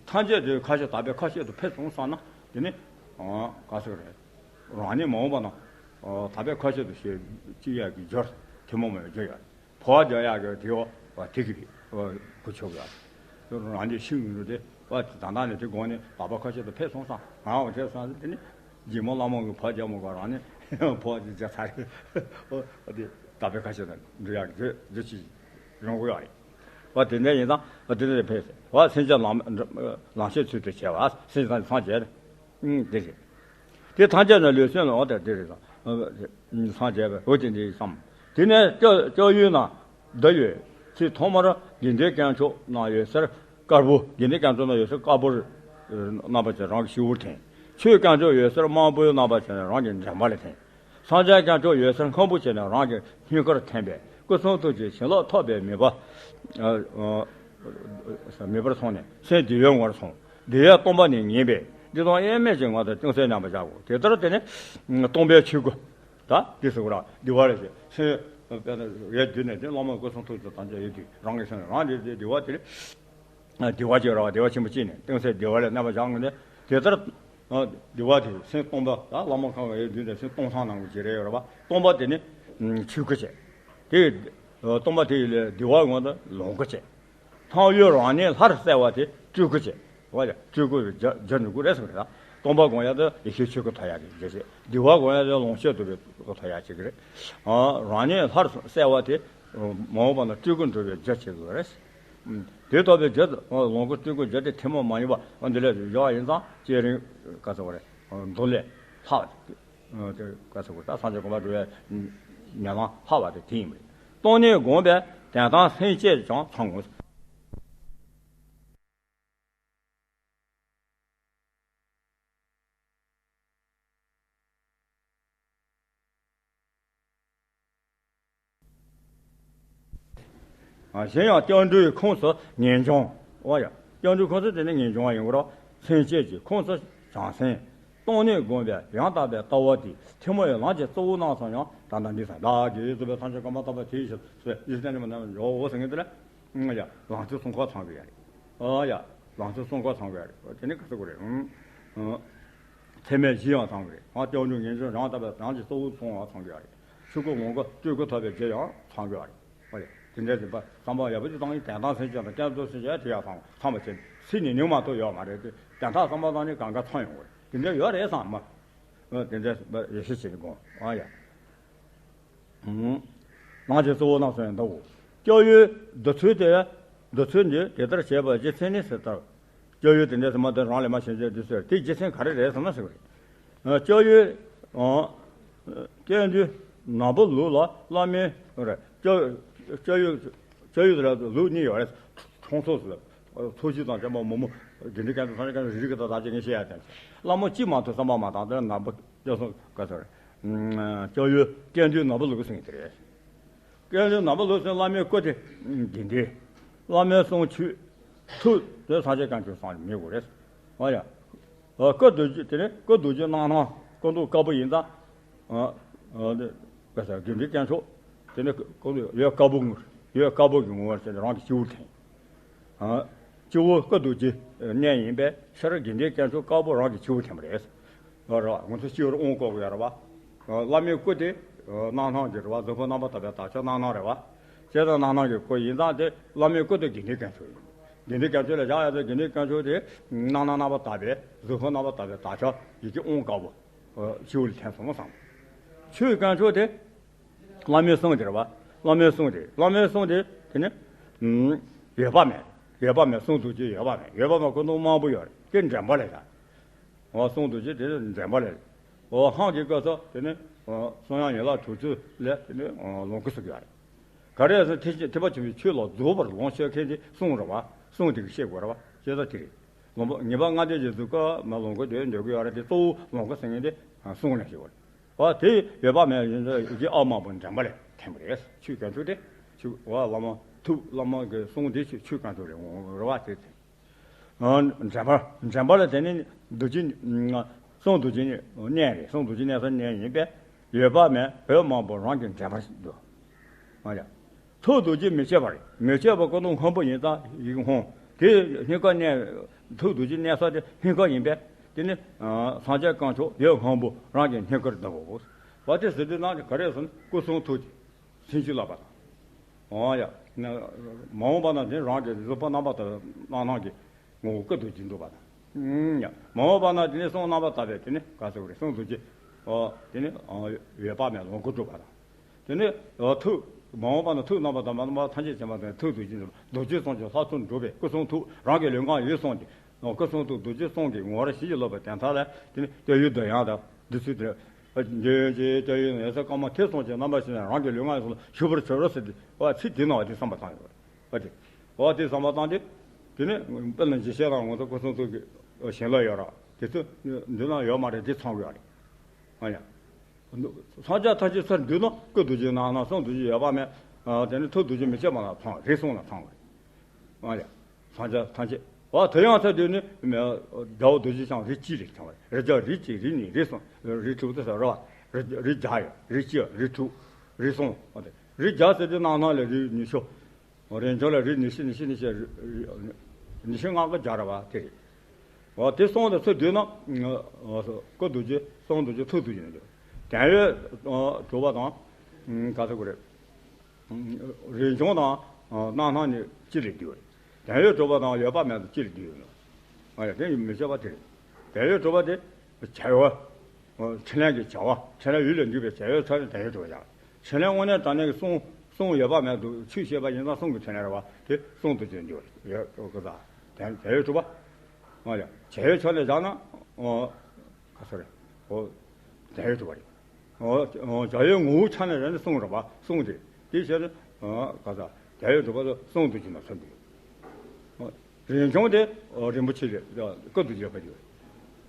ཐམས་ཅད་དེ་ཁ་ཤས་དག་པའི་ཁ་ཤས་དུ་ཕེབས་སོང་བསམ་ན་དེ་ནི་ག་ཚོད་རེད། རང་ཉིད་མ་འོངས་པ་ན་དག་པའི་ཁ་ཤས་དུ་ཞེས་ཅི་ཡག་གི་སྦྱོར་ཐུན་མོང་མ་ཡི་སྦྱོར་ཡོད། བོ་བ་རྒྱག་ཡག་གི་དེ་བ་དེ་གི་རེད། གུ་ཆོག་ཡག་རང་རྒྱལ་ཤིང་ཡོད་དེ་བ་ད་ལྟ་ནས་དེ་དགོངས་ནས་དག་པ་ཁ་ཤས་དུ་ཕེབས་སོང་ཙང་ང་འོ་བྱས་སོང་དེ་ནི་རྗེ་མོ་བླ་མ་གི་བོ་རྒྱག་མོ་ག་རང་ནས་བོ་བ་རྒྱག་ཚར་རེད། འོ་དེ་དག་པའི་ཁ་ཤས་དུ་འགྲོ་ཡག་གི་རྗེ་ཅི་རང་གོ་ཡག་རེད། བ་དེ་འདྲ་ཡིན་ཙང་བ་དེ་འདྲ་ཕེབས་བ་སེམས་ཅན་ལམ་ལམ་ཤེས་ཚུལ་དུ་བྱས་བ་སེམས་ཅན་སངས་རྒྱས། ཨུམ། དེ་རེད། དེ་ཐམས་ཅད་ནི་ལུས་སེམས་ལ་འོ་དེ་དེ་རེད་ལ། སངས་རྒྱས་པའི་འོ་དེ་འདྲའི་བསམ། དེ་ནས་སྐྱབས་སྐྱབས་ཡུལ་ན་འདི་ཡོད། ཚིག་ཐོག་མར་དགེ་འདུན་དཀོན་མཆོག་ན་འོད་ཟེར་དཀར་པོ། དགེ་འདུན་དཀོན་མཆོག་ན་འོད་ཟེར་དཀར་པོ་རྣམ་པ་ཅན་རང་གི་སྤྱི་བོར་འཐེན། ཆོས་དཀོན་མཆོག་འོད་ཟེར་དམར་པོའི་རྣམ་པ་ཅན་རང་གི་འདྲེན་པ་ལ་འཐེན། སངས་རྒྱས་དཀོན་མཆོག་འོད་ཟེར་སྔོན་པོ་བྱས་ནས་རང་གི་སྙིང་གར་འཐེན་པས་སྐུ་གསུང་ཐུགས་ཀྱི་བྱིན་རླབས་ཐོབ་པའི་མོས་པ། མོས་པར་སོང་ནས་སེམས་བདེ་བའི་ངང་སོང་། བདེ་བའི་སྟོང་པ་ནི་ངེས་པས་འདི་དང་དབྱེར་མེད་ཀྱི་ངང་དུ་ཅུང་ཟད་མཉམ་པར་བཞག་གོ། དེ་ལྟར་དེ་ནི་སྟོང་པའི་ཆོས་སྐུ། ད་འདི་ཟེར་གོ་ར་བདེ་བ་རེད་ཅེས་སེམས་ཡར་བསྡུས་ནས་དེ་བླ་མ་སྐུ་གསུང་ཐུགས་ཀྱི་དམ་བཅའ་ཡོད་དུས་རང་གི་སེམས་རང་བདེ་བདེ་བདེ་བ་དེ་ནི། བདེ་བ་ཅིག་ར་བ་བདེ་བ་ཆེན་པོ་ཅིག་ནས་གཏིང་ཟབ་བདེ་བ་ལ་གནས་པ་བཞག་ངོ་ནས་དེ་ལྟར། བདེ་བ་དེ་སེམས་སྟོང་པ་ད་བླ་མ་ཁང་བའི་མདུན་དེ་སེམས་སྟོང་སང་ནང་གི་ཅི་རེ་ཡོད་ར་བ་སྟོང་པ་དེ་ནི་ཆོས་སྐུ་བྱས། དེ་སྟོང་པ་དེ་ཡི་ལས་བདེ་བ་ངོ་ནས་ལོངས་སྐུ་བྱས། མཐོང་ཡུལ་རང་ཉིད་ལྷར་གསལ་བ་དེ་སྤྲུལ་སྐུ་བྱས། བ་ཡ་སྤྲུལ་སྐུ་རྒྱ་རྒྱ་འགྲོ་དགོས་རེད་ཟེར་གི་རེད། སྟོང་པ་སྒོམ་ཡ་དེ་ཡེ་ཤེས་ཆོས་སྐུ་ཐོབ་ཡ་གི་རྒྱུ་བྱེད། འདུལ་བ་སྒོམ་ཡ་དེ་ལོངས་སྤྱོད་རྫོགས་པའི་སྐུ་ཐོབ་ཡ་ཅིག་རེད། རང་ཉིད་ལྷར་གསལ་བ་དེ་མ་འོངས་པ་ན་སྤྲུལ་སྐུ་འགྲོ་བའི་རྒྱུ་བྱེད་དགོས་རེད། དེ་ཐོབ་པའི་རྒྱུ་ལོངས་སྐུ་སྤྲུལ་སྐུ་རྒྱུ་དེ་ཐུན་མོང་མ་ཡིན་པ་འདི་ལས་བཞག་ཡིན་ཙང་བསྐྱེད་རིམ་ག་ཚོད་རེད། མདོ་ལས་ལྷག་པ་དེ་ག་ཚོད་རེད། ད་སངས་རྒྱས་གོ་འཕང་འགྲོ་བའི་ཉམས་ལེན་ལྷག་པ་དེ་དེ་ཡིན་པ་རེད། སྟོང་ཉིད་བསྒོམས་པས་དོན་དམ་སེམས་བསྐྱེད་ཀྱང་ཚང་ངོ་། གཞན་ཡང་སྐྱབས་འགྲོའི་ཁོངས་སུ་ངེས་འབྱུང་། འོ་ཡ། སྐྱབས་འགྲོའི་ཁོངས་སུ་དེ་ནི་ངེས་འབྱུང་བ་ཡིན་དགོས་རོགས། སེམས་བསྐྱེད་ཀྱི་ཁོངས་སུ་བྱང་སེམས། སྟོང་ཉིད་བསྒོམས་པས་ཡང་དག་པའི་ལྟ་བ་དེ་ཐུན་མོང་བའི་ལམ་གྱི་གཙོ་བོ་རྣམ་གསུམ་ཡང་ད་ལྟ་འདི་ས་བདག་གིས་བཟོད་པའི་སངས་རྒྱས་གོ་འཕང་ཐོབ་པར་ཐུགས་ཞེས་སོགས་ཡིད་བརྟན་ནས་མ་ནམ་འཇོག་འོ་ཟེར་མཁན་དེ་ལ། ཡ། ལམ་གཙོ་གསུམ་ཀ་ཚང་གི་ཡ་རེད། ཨ་ཡ། ལམ་གཙོ་གསུམ་ཀ་ཚང་གི་ཡ་རེད། དེ་ནི་ག་ཚོད་གོ་རེད། ཨང་། ཨང་། ཚད་མེད་བཞི་ཡང་ཚང་གི་རེད། ཨ། སྐྱབས་འགྲོ་ངེས་འབྱུང་རང་ལྟ་བའི་རང་གི་གཙོ་བོ་ཚང་བ་ཚང་གི་ཡ་རེད། ཆོས་སྐུ་ངོ་སྐུ་སྤྲུལ་སྐུ་ཐོབ་པའི་རྒྱུ་ཡང་ཚང་གི་ཡ་རེད། ཨ་ཡ། དེ་འདྲའི་སེམས་པ་བསམ་པ་ཡག་པོ་ཅིག་བཏང་ཡིན་དོན་དམ་སེམས་བསྐྱེད་དང་སྐྱབས་འགྲོ་སེམས་བསྐྱེད་དེ་ཡང་ཚང་ཚང་བ་བྱས་ཚིག་ནི་ཉུང་མ་གཏོགས་ཡོད་མ་རེད་དེ་དོན་དམ་བསམ་པ་བཏང་ནས་གང་ག་ཚང་ཡོང་གི་རེད། དེ་འདྲ་ཡོད་རེད་བསམ་མ། ཨ། དེ་འདྲའི་སེམས་པ་ཡེ་ཤེས་བྱས་ནས་བསྒོམ། ཨ་ཡ། ལམ་གྱི་གཙོ་བོ་རྣམ་གསུམ་ཡང་འདའོ། སྐྱབས་ཡུལ་འདི་ཚུལ་དེ། འདི་ཚུལ་འདི་དེ་ལྟར་བྱས་པ་རྗེ་བཙུན་ནི་ཟེར་ལྟར། སྐྱབས་ཡུལ་དེ་འདྲ་ཟེར་མ་དེ་རང་ལས་མ་བྱུང་ཚུལ་འདི་ཚོས་དེ་རྗེ་བཙུན་ག་རེ་རེད་ཟེར་ན་ཟེར་བ་རེད། སྐྱབས་ཡུལ། སྐྱབས་འདུས་ནག་པོ་ལུགས་ལ་བླ་མའི་རེད། སྐྱབས་སྐྱབས་ཡུལ་སྐྱབས་ཡུལ་ལ་ལུགས་གཉིས་ཡོད་རེད། ཁྲོམ་ཚོགས་སུ་ཚོགས་ཞུགས་དང་བཅས་པ་མོ་མོ་དགེ་འདུན་སྐད་དུ་ཚང་ཆ་གང་རིག་གི་ད་ད་ཅིག་ངས་བཤད་ཡ་དེ་བླ་མ་གཅིག་མ་གཏོགས་བསམ་པ་མ་བཏང་དེ་ནག་པོ་སྐྱབས་སོང་ག་ཚོད་རེད། སྐྱབས་ཡུལ་སྐྱབས་འདུས་ནག་པོ་ལུགས་ཟེར་མཁན་དེ་རེད། སྐྱབས་འདུས་ནག་པོ་ལུགས་ཟེར་བླ་མའི་སྐུ་དེ་དགེ་འདུན། བླ་མའི་གསུང་ཆོས། ཐུགས་དེ་སངས་རྒྱས་བསྐང་ཆོག་སངས་རྒྱས་མི་དགོས་རེད། ཨ་ཡ། སྐུ་རྡོ་རྗེ་དེ་ནི་སྐུ་རྡོ་རྗེ་སྣང་སྣང་སྐུ་མདོག་དཀར་པོ་ཡིན་ཙང་། ཨ། ཨ། དེ་ག་ས་དགེ་འདུན་དཀོན་མཆོག་དེ་ནི་སྐུ་མདོག་ཡོལ་དཀར་པོ་ངུར་ཡོལ་དཀར་པོ་གི་ངོ་བོར་བྱས་ནས་རང་གི་སྤྱི་བོར་འཐེན། ཨ། སྤྱི་བོ་སྐུ་རྡོ་རྗེ་གནས་ཡིན་པས་ཕྱིར་དགེ་འདུན་དཀོན་མཆོག་དཀར་པོ་རང་གི་སྤྱི་བོར་འཐེན་པ་རེད། ཨ་རེད་བ། ང་ཚོ་སྤྱི་བོར་དབང་བསྐུར་དགོས་ཡ་རེད་བ། བླ་མའི་སྐུ་དེ་སྣང་སྣང་གི་རེད་བ། གཟུགས་ཕུང་རྣམ་པར་དག་པའི་དག་ཆ་སྣང་སྣང་རེད་བ། བྱས་ཙང་སྣང་སྣང་གི་སྐུ་ཡིན་ཙང་དེ་བླ་མའི་སྐུ་དེ་དགེ་འདུན་དཀོན་མཆོག་ཡིན། དགེ་འདུན་དཀོན་མཆོག་ལ་བཞག་ཡ་དེ་དགེ་འདུན་དཀོན་མཆོག་དེ་སྣང་སྣང་རྣམ་པར་དག་པའི་གཟུགས་ཕུང་རྣམ་པར་དག་པའི་དག་ཆ་ཡི་གེ་དབང་བསྐུར་བ། སྤྱི་བོ་ལ་འཐེན་སོང་བསམ། ཆོས་དཀོན་མཆོག་དེ། བླ་མའི་གསུང་དེ་རེད་བ། བླ་མའི་གསུང་དེ། བླ་མའི་གསུང་དེ། དེ་ནི། ཨུམ། འོད་དཔག་མེད། འོད་དཔག་མེད་གསུང་རྡོ་རྗེ་འོད་དཔག་མེད། འོད་དཔག་མེད་སྐུ་མདོག་དམར་པོ་ཡོད་རེད། དེ་འདྲེན་པ་ལས་ད། འོ་གསུང་རྡོ་རྗེ་དེ་འདྲེན་པ་ལས། འོ་ཧང་གི་སྐབས་སུ་དེ་ནི། འོ་གསུང་དབྱངས་ཡན་ལག་དྲུག་ཅུ་ལས་དེ་ནི། འོ་ལོངས་སྐུ་ཟེར་གྱི་ཡོད་རེད། ག་རེ་ཟེར་ན་ཐེག་ཆེན་ཐེག་པ་ཆེན་པོའི་ཆོས་ལ་རྫོགས་པར་ལོངས་སྤྱོད་མཁན་དེ་གསུང་རེད་བ། གསུང་དེ་གིས་ཤེས་དགོས་རེད་བ། ཅེས་དང་དེ་རེད། ལོངས་པ་ངེས་པ་ལྔ་ལྡན་གྱི་གཟུགས་སྐུ་མ་ལོངས་སྐུ་དེ་འདོད་ཀྱི་ཡོད་རེད་དེ་གཙོ་བོ་ལོངས་སྐུ་ཟེར་མཁན་དེ་གསུང་ལས་ཤེས་དགོས་རེད། འོ་དེ་འོད་དཔག་མེད་ཡིན་ཙང་ཡི་གེ་ཨ་དམར་པོ་འདྲེན་པ་ལས་འཐེན་པ་རེད། ཆོས་དཀོན་མཆོག་དེ། ཆོས་འོ་བླ་མ་ཐུགས་བླ་མ་གི་གསུང་དེ་ཆོས་ཆོས་དཀོན་མཆོག་རེད་འོང་རེད་བ་དེ་དེ། འདྲེན་པ་འདྲེན་པ་ལ་དེ་ནི་རྡོ་རྗེ། གསུང་རྡོ་རྗེ་གནས་རེད། གསུང་རྡོ་རྗེ་གནས་སུ་གནས་ཡིན་པས་འོད་དཔག་མེད་འོད་དམར་པོ་རང་གི་འདྲེན་པར་འདུག་ཨ་ཡ། ཐུགས་རྡོ་རྗེ་མི་ཕྱེད་པ་རེད། མི་ཕྱེད་པ་ཀུན་ཏུ་སྔོན་པོ་ཡིན་ཙང་ཡིག་སྔོན། དེ་སྙིང་ག་གནས་ཐུགས་རྡོ་རྗེ་གནས་ས་དེ་སྙིང་ག་ཡིན་པས་དེ་ནི། སངས་རྒྱས་དཀོན་མཆོག་འོད་སྔོན་པོ་རང་གི་སྙིང་གར་བསྡུ་དགོས། བ་དེ་ཟེར་དུས་ནང་ག་རེ་ཟེར་ན་སྐུ་གསུང་ཐུགས་ཀྱི་སེམས་བསྐྱེད་ལ་བ་དང་། འོ་ཡ། མ་འོངས་པ་ན་དེ་རང་གི་གཟུགས་པོ་རྣམ་པར་དག་སྣང་སྣང་གི་ངོ་བོ་སྐུ་རྡོ་རྗེ་འདུག་པ་དང་། ཡ། མ་འོངས་པ་ན་དེ་ནི་གསུང་རྣམ་པར་དག་པའི་དེ་ནི་ག་ཟེར་དགོས་རེད། གསུང་རྡོ་རྗེ། འོ་དེ་ནི་འོད་དཔག་མེད་ལོངས་སྐུ་འགྲུབ་པ་དང་། དེ་ནི་ཐུགས་མ་འོངས་པ་ན་ཐུགས་རྣམ་པར་དག་པ་རྣམ་པ་ཐམས་ཅད་མཁྱེན་པ་དང་ཐུགས་རྡོ་རྗེ་འགྲུབ་རྡོ་རྗེ་གསུང་གི་ལྷ་ཚོགས་འགྲུབ་པའི་སྐུ་གསུང་ཐུགས་རང་གི་ལུས་ངག་ཡིད་གསུམ་གྱི་སྐུ་གསུང་ཐུགས་རྡོ་རྗེ་གསུམ་གྱི་ངོ་བོར་ཞིང་གི་ལོག་པའི་དོན་དག་ལ་དེ་ནི་སྐྱབས་ཡུལ་འདོད་ཡངས་དང་འདི་ཚུལ་དེ། འཇིག་རྟེན་གྱི་སྐྱབས་ཡུལ་ཡོད་ཚད་དཀར་དམར་ཐིག་གསུམ་གྱི་རྣམ་པར་ཤེས་ནས་རང་གི་ལུས་ངག་ཡིད་གསུམ་ལ་ཞུགས་པར་གྱུར་ཟེར་ཏེ་བ་ཚིག་དེ་ནང་བ་དེ་བསམ་པ་བཏང་ཡོད་རེད། བ་དེ་བ་དེ་བསམ་པ་བཏང་སྟེ། དེ་ནི་དཔེར་ན་འཇིགས་བྱེད་དང་ངོ་ཚ་སྐུ་གསུང་ཐུགས་ཀྱི་བྱིན་རླབས་ཡོད་ར་དེ་ཚོ་འདི་ན་ཡོད་མ་རེད། དེ་ཚང་གི་ཡོད་རེད། ཨ་ཡ། སངས་རྒྱས་ཐམས་ཅད་ཚུར་འདུས་ན་སྐུ་རྡོ་རྗེ་ནང་ན་གསུང་རྡོ་རྗེ་འོད་དཔག་མེད། དེ་ནི་ཐུགས་རྡོ་རྗེ་མི་ཕྱེད་པ་ལ་ཚང་རེ་ཟུང་ལ་ཚང་བ་རེད། ཨ་ཡ། སངས་རྒྱས་ཐམས་ཅད། འོ་དེ་ཡང་ཚེ་འདི་ནི་མི་དགྲ་བོ་རྡོ་རྗེ་འཆང་རིགས་གཅིག་རེད་ཀྱང་རེ་བརྒྱ་རིགས་གཅིག་རིགས་གཉིས་རིགས་གསུམ་རིགས་དྲུག་ཏུ་ཟེར་རོ། རིགས་བརྒྱ་ཡོད་རིགས་གཅིག་རིགས་དྲུག་རིགས་གསུམ། འོ་དེ་རིགས་བརྒྱ་ཟེར་དུས་ནང་ན་ལས་རིགས་ཉི་ཤུ། རིགས་བྱང་ལས་རིགས་ཉི་ཤུ་ཉི་ཤུ་ཉི་ཤུ་ཉི་ཤུ་ལྔ་ག་བརྒྱ་རེད་བ་དེ་རེད། འོ་དེ་གསུམ་དུ་ཚུར་བསྡུས་ན། སྐུ་རྡོ་རྗེ་གསུང་རྡོ་རྗེ་ཐུགས་རྡོ་རྗེ་ནས་འདུག་དོན་ཡོད་གྲུབ་པ་དང་། ག་ཚོད་དགོས་རེད། རིགས་བྱང་དང་རྣམ་སྣང་ནི་གཅིག་ལས་བསྡུས་པ་རེད། དོན་ཡོད་གྲུབ་པ་དང་འོད་དཔག་མེད་དང་གཅིག་ལས་བསྡུས་ཡོད། ཨ་ཡ་དེ་མི་བྱེད་པ་དེ་རེད། བྱ་བའི་གྲུབ་པ་དེ་བྱ་བ། འཕྲིན་ལས་ཀྱི་བྱ་བ། འཕྲིན་ལས་ཡུལ་ལས་འདུས་པའི་བྱ་བའི་ཚོགས་ནི་བྱ་བའི་གྲུབ་པ་བྱ། འཕྲིན་ལས་དངོས་གནས་དྲང་གནས་ཀྱི་གསུང་གསུང་ཡོད་པ་མེད་དུ་ཆོས་བཤད་པ་ཡིན་ཙང་གསུང་གི་འཕྲིན་ལས་རེད་བ། དེ་གསུང་དུ་འཇུག་འགྱུར་ཡོད་གི་ད་དེ་བྱ་བའི་གྲུབ་པ། ཨ་ཡ་བྱ་བའི་ཕྱོགས་ནས་བཞག་ན་ཨོ་ག་ས་རེད། ཨོ་བྱ་བའི་གྲུབ་པ་རེད། ཨོ་ཨོ་བྱ་བའི་ངོ་བོའི་ཆ་ནས་རེད་ན་གསུང་རེད་བ། གསུང་དེ་དེ་བྱས་ནས་ཨོ་ག་ས་བྱ་བའི་གྲུབ་པ་དུ་གསུང་དུ་འཇུག་ན་ཚུལ་འདུག་རིན་འབྱུང་དེ་རིན་པོ་ཆེ་རེད། སྐུ་དུ་བརྗོད་པ་ཡོད།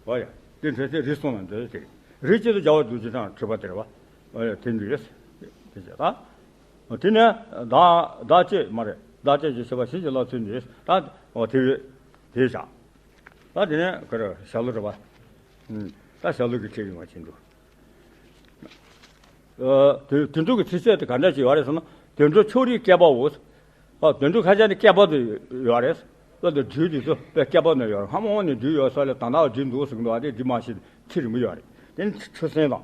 ཨོ་ཡ། དེ་འདྲ་ཚེ་རིགས་གསུམ་ལ་འདོད་དེ་རིགས་གཅིག་ཏུ་སྦྱར་བ་འདུག་ཅེས་དང་གྲུབ་པ་དེ་རེད་བ། ཨོ་ཡ་དེ་འདུག་ཡོད། དེ་བྱས་ད། དེ་ནས་བདག་བདག་བསྐྱེད་མ་རེད། བདག་བསྐྱེད་ཀྱི་བྱེད་པ་བྱིན་གྱིས་བརླབ་ཚུལ་འདི་ད་ཨོ་དེ་དེ་བཞག་ད་དེ་ནས་ག་རེ་ཞྭ་ལུ་རེད་བ། ད་ཞྭ་ལུ་གི་ཁྲིད་ཡོང་བ་བྱིན་འདུག་ཨ། དུད་དུད་འགྲོ་གི་ཚིགས་བཅད་དེ་ག་འདྲ་ཞིག་ཡོད་རེད་ཟེར་ན། དུད་འགྲོ་ཕྱོགས་རིས་བསྐལ་པའོ། ཨ། དུད་འགྲོ་ཁ་ཤས་ནི་བསྐལ་པ་དུ་ཡོད་རེད། ཨ་དེ་དུད་འགྲོ་དེ་ཚོ་དཔེ་བསྐལ་པ་ནས་ཡོད་རེད། སྔ་མོ་ནས་དུད་ཡོད་ས་ལས་ད་ལྟ་དུད་འདུག་ཟེར་གི་འདུག་ཨ་དེ་དུད་མ་ཤེས་ཚེ་རིང་པོ་ཡོད་རེད། དེ་ནི་ཆུ་སྲིན་དང་།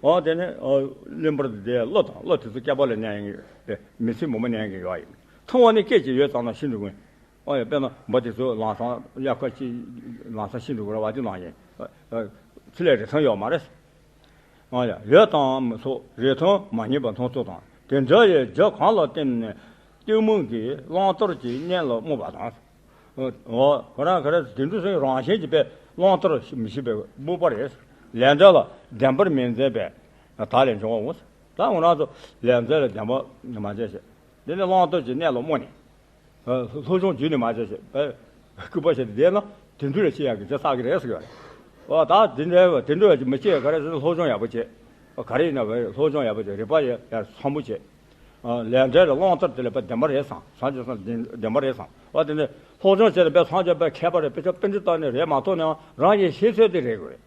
ཨ་དེ་ནི་ཨ་གླིང་བར་དུ་བསྡད་ཀླུ་དང་ཀླུ་དེ་ཚོ་བསྐལ་པ་ལ་གནས་ཡིན་གི་མི་ཚེ་མང་པོ་གནས་ཀྱི་ཡོད་ཡིན། མཐོང་བ་ནི་སྐད་ཅིག་ཡོད་ཙམ་ན་ཤི་འགྲོ་གི་ཡིན། ཨོ་ཡ་དཔེར་ན་འབུ་དེ་ཚོ་ལམ་སང་དབྱར་ཁ་ཅིག་ལམ་སང་ཤི་འགྲོ་གི་རེད་བ། དེ་ནང་བཞིན་ཨ་ཨ་ཚེ་ལས་རིང་ཐུང་ཡོད་མ་རེད། ཨོ་ཡ་ཡོད་དང་མི་ཚོགས་རིང་ཐུང་མ་རྙེད་པ་སྣ་ཚོགས་དང་། དེ་འདྲ་ཡི་རྒྱུ་གང་ལ་བརྟེན་ནས་གཏི་མུག་གིས་བླང་དོར་གྱི་གནས་ལ་རྨོངས་པ་དང་། ཨོ་ཁོ་རང་ཁ་ར་དེ་འདྲ་སོང་རང་བཞིན་གྱིས་པའི་བླང་དོར་མི་ཤེས་པའི་རྨོངས་པ་རེད། ལས་འབྲས་ལ་བདེན་པར་མི་འཛིན་པའི་དག་ལས་འབྱུང་བའོ། ད་ང་རང་ཚོ་ལས་འབྲས་ལ་བདེན་པ་མ་འཛིན་ཞེས། འདི་ནི་བླང་དོར་གྱི་གནས་ལ་རྨོངས་ནས། སློབ་སྦྱོང་རྒྱུན་ནས་མ་བྱས་ཤིང་། སྐུད་པ་བྱས་ཏེ་བསྡད་ན་དེ་འདྲ་ལ་ཤེས་ཡག་གི་ཆ་བསགས་ཀྱི་རེད་ཟེར་གྱི་ཡོད་རེད། འོ་ད་དེ་འདྲའི་དེ་འདྲ་ལ་མི་ཤེས་ག་རེ་ཟེར་ན་སློབ་སྦྱོང་ཡག་པོ་བྱེད། ག་རེ་ཡིན་ན་བས་སློབ་སྦྱོང་ཡག་པོ་བྱེད། རིག་པ་ཡག་ཡག་ཚང་པོ་བྱེད། ལས་འབྲས་ལ་བླང་དོར་དེ་ལ་བདེན་པ་རེད་བསམ། སངས་རྒྱས་སམ་བདེན་པ་རེད་བསམ། འོ་དེ་འདྲ་སློབ་སྦྱོང་བྱས་ཏེ་བས་སངས་རྒྱས་པའི་མཁས་པ་རེད། དཔེ་ཆ་པཎྜི་ཏ་ནི་རེད་མ་གཏོགས་ནའང་རང་གི་ཤེས་ཚོད་དེ་རེད་དགོས་རེད།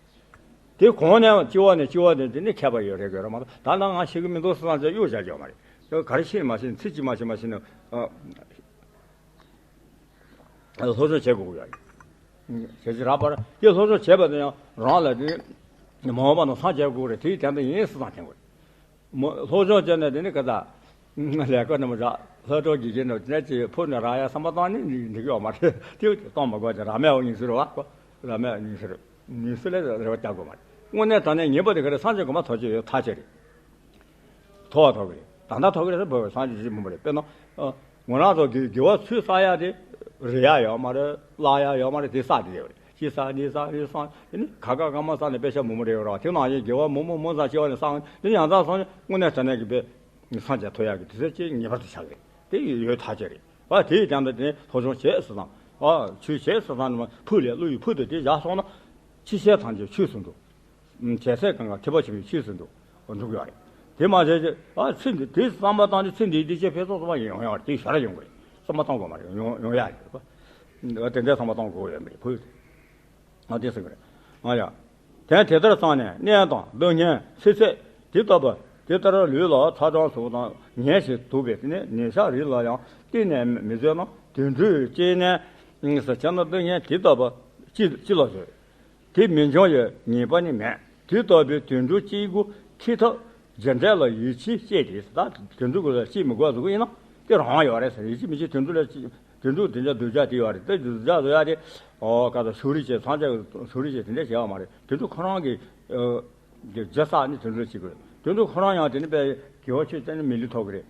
དེ་གོང་ནས་སྤྱི་བ་ནས་སྤྱི་བ་ནས་དེ་ནི་མཁས་པ་ཡོད་རེད་དགོས་རེད་མ་གཏོགས། ད་ལྟ་ང་ཤེས་ཀྱི་མི་འདུག་བསམ་ཙང་གཡོ་བྱ་རྒྱུ་མ་རེད། ག་རེ་ཤེས་མ་ཤེས་ཚིག་གཅིག་མ་ཤེས་མ་ཤེས་ན། སློབ་སྦྱོང་བྱེད་དགོས་ཀྱི་ཡོད་རེད། བྱས་ཙང་རག་པར་དེ་སློབ་སྦྱོང་བྱས་པ་དེ་ཡང་རང་ལ་དེ་མ་འོངས་པ་ན་སངས་རྒྱས་དགོས་རེད། དེའི་དོན་དུ་ཡིན་བསམ་བསམ་བྱེད་དགོས་རེད། མོ་སློབ་སྦྱོང་བྱས་ནས་དེ་ནི་ག་ད་ལས་ཀ་ནི་མ་རག་ལྷ་གྲོགས་དགེ་རྒན་ནོ་དེ་ནས་ཅི་ཕུ་ནས་རག་ཡ་བསམ་པ་བཏང་ནི་འགྲིག་གི་ཡོད་མ་རེད། དེ་བཏང་མ་དགོས་ཀྱི་རག་མེད་འོ་ཉིན་ཟེར་བ་ཁོ་རག་མེད་ཉིན་ཟེར་ཉིན་ཟེར་ལས་རེ་བ་རྒྱག་དགོས་མ་རེད། དངོས་གནས་དྲང་གནས་ངེས་པར་དུ་ག་རེ་སངས་རྒྱས་གོང་མ་ཐོབ་ཀྱི་ཡོད་ཐག་ཆོད་རེད། ཐོབ་པ་ཐོབ་ཀྱི་རེད། ད་ལྟ་ཐོབ་ཀྱི་རེད་ཟེར་བོད་པའི་སངས་རྒྱས་ཅིག་མི་འབོད་རེད། དཔེར་ན། ཨ། ང་རང་ཚོ་དགེ་དགེ་བ་ཚུར་བསགས་ཡ་དེ་རེ་ཡ་ཡོད་མ་རེད། བརླག་ཡ་ཡོད་མ་རེད། དེ་བསགས་དེ་རེད། གཅིག་བསགས་གཉིས་བསགས་གཉིས་བསགས་དེ་ནི་ག་ག་ག་མ་བསགས་ནས་དཔེ་ཆ་མང་པོ་རེད་ཡོད་རེད་བ། དེ་ནང་བཞིན་དགེ་བ་མང་པོ་མང་བསགས་སྐྱེ་བ་ནས་བསགས་དེ་ནི་ཡང་དག་སོང་ནས་དངོས་གནས་དྲང་གནས་ཀྱི་དཔེ་སངས་རྒྱས་ཐོབ་ཡ་གི་དུས་ཚོད་ཅིག་ངེས་པར་དུ་ཆགས་ཀྱི་རེད། དེ་ཡོད་ཐག་ཆོད་རེད་བ། དེ་ཡི་རྐྱང་དུ་དེ་ནི་སློབ་སྦྱོང་བྱེད་ཟེར་དང་། ཨ། ཆོས་བྱེད་ཟེར་དང་ནི་མ་ཕུགས་ལས་བློ་ཡི་ཕུགས་དུ་དེ་བཞག་སོང་ན་ཕྱི་གསལ་ཐམས་ཅད་ཆོས་སུ་འགྲོ། བྱས་ཚད་གང་ག་ཐེག་པ་ཆེན་པོའི་ཆོས་སུ་འགྲོ་འགྲོ་གི་ཡོད་རེད། དེ་མ་བྱས་ཚེ་ཨ་ཚེ་འདི་དེ་བསམ་པ་བཏང་སྟེ་ཚེ་འདིའི་བདེ་སྐྱིད་ཕུན་སུམ་ཚོགས་པ་ཡོང་ཡོང་བ་རེད། དེ་ཞར་ཡོང་གི་རེད། བསམ་པ་བཏང་དགོས་མ་རེད། ཡོང་ཡོང་ཡ་རེད། དེ་འདྲའི་བསམ་པ་བཏང་དགོས་ཡོད་མ་རེད་བུ། ཨ་དེ་ཟེར་གི་རེད། ཨ་ཡ། དེ་དེ་ལྟར་བསམས་ནས་གནས་དང་སྡུག་བསྔལ་ཚེ་ཚད་དེ་ལྟ་བུ་དེ་ལྟར་ལུས་ལ་ཚ་གྲང་སོགས་དང་ཉེན་ཞིང་དུག་པའི་ནད་ནད་གཞག་རིགས་ལ་ཡང་གཏན་ནས་མི་བཟོད་ན་དུད་འགྲོའི་སྐྱེ་གནས་སུ་བྱས་ན་སྡུག་བསྔལ་དེ་ལྟ་བུ་ཅི་ཅི་ལ་བཟོད། དེ་མི་འབྱུང་བའི་ངེས་པ་ནི་མེད། དེ་ལྟ་བུའི་དུད་འགྲོ་སྐྱེ་དགུ་ཁྱེར་ཐབས་ཇི་འདྲ་ལ་ཡིད་ཆེས་བསྐྱེད་དེ། ད་དུད་འགྲོ་ཀུན་ལ་སྐྱེ་མི་དགོས་ཟེར་གྱི་ཡིན་ན་དེ་རང་ཡོད་རེད་ཟེར། ཡིད་ཆེས་མི་བྱེད། དུད་འགྲོ་ལ་སྐྱེ་དུད་འགྲོ་དེ་འདྲ་སྡུག་ཅག་དེ་ཡོད་རེད། དེ་སྡུག་ཅག་བཟོ་ཡ་དེ་ཨོ་ག་ཚོད་ཕྱོགས་རིས་བྱས་སངས་རྒྱས་ཕྱོགས་རིས་བྱས་དེ་འདྲ་བྱས་པ་མ་རེད། དུད་འགྲོ་ཁོ་རང་གི་ཨ་དེ་རྒྱུ་བསགས་ནས་དུད་འགྲོ་ལ་སྐྱེ་དགོས་རེད། དུད་འགྲོ་ཁོ་རང་ཡང་དེ་ནི་དཔེ་དགེ་བ་ཆོས་བསྟན་ནས་མི་ལུས་ཐོབ་ཀྱི་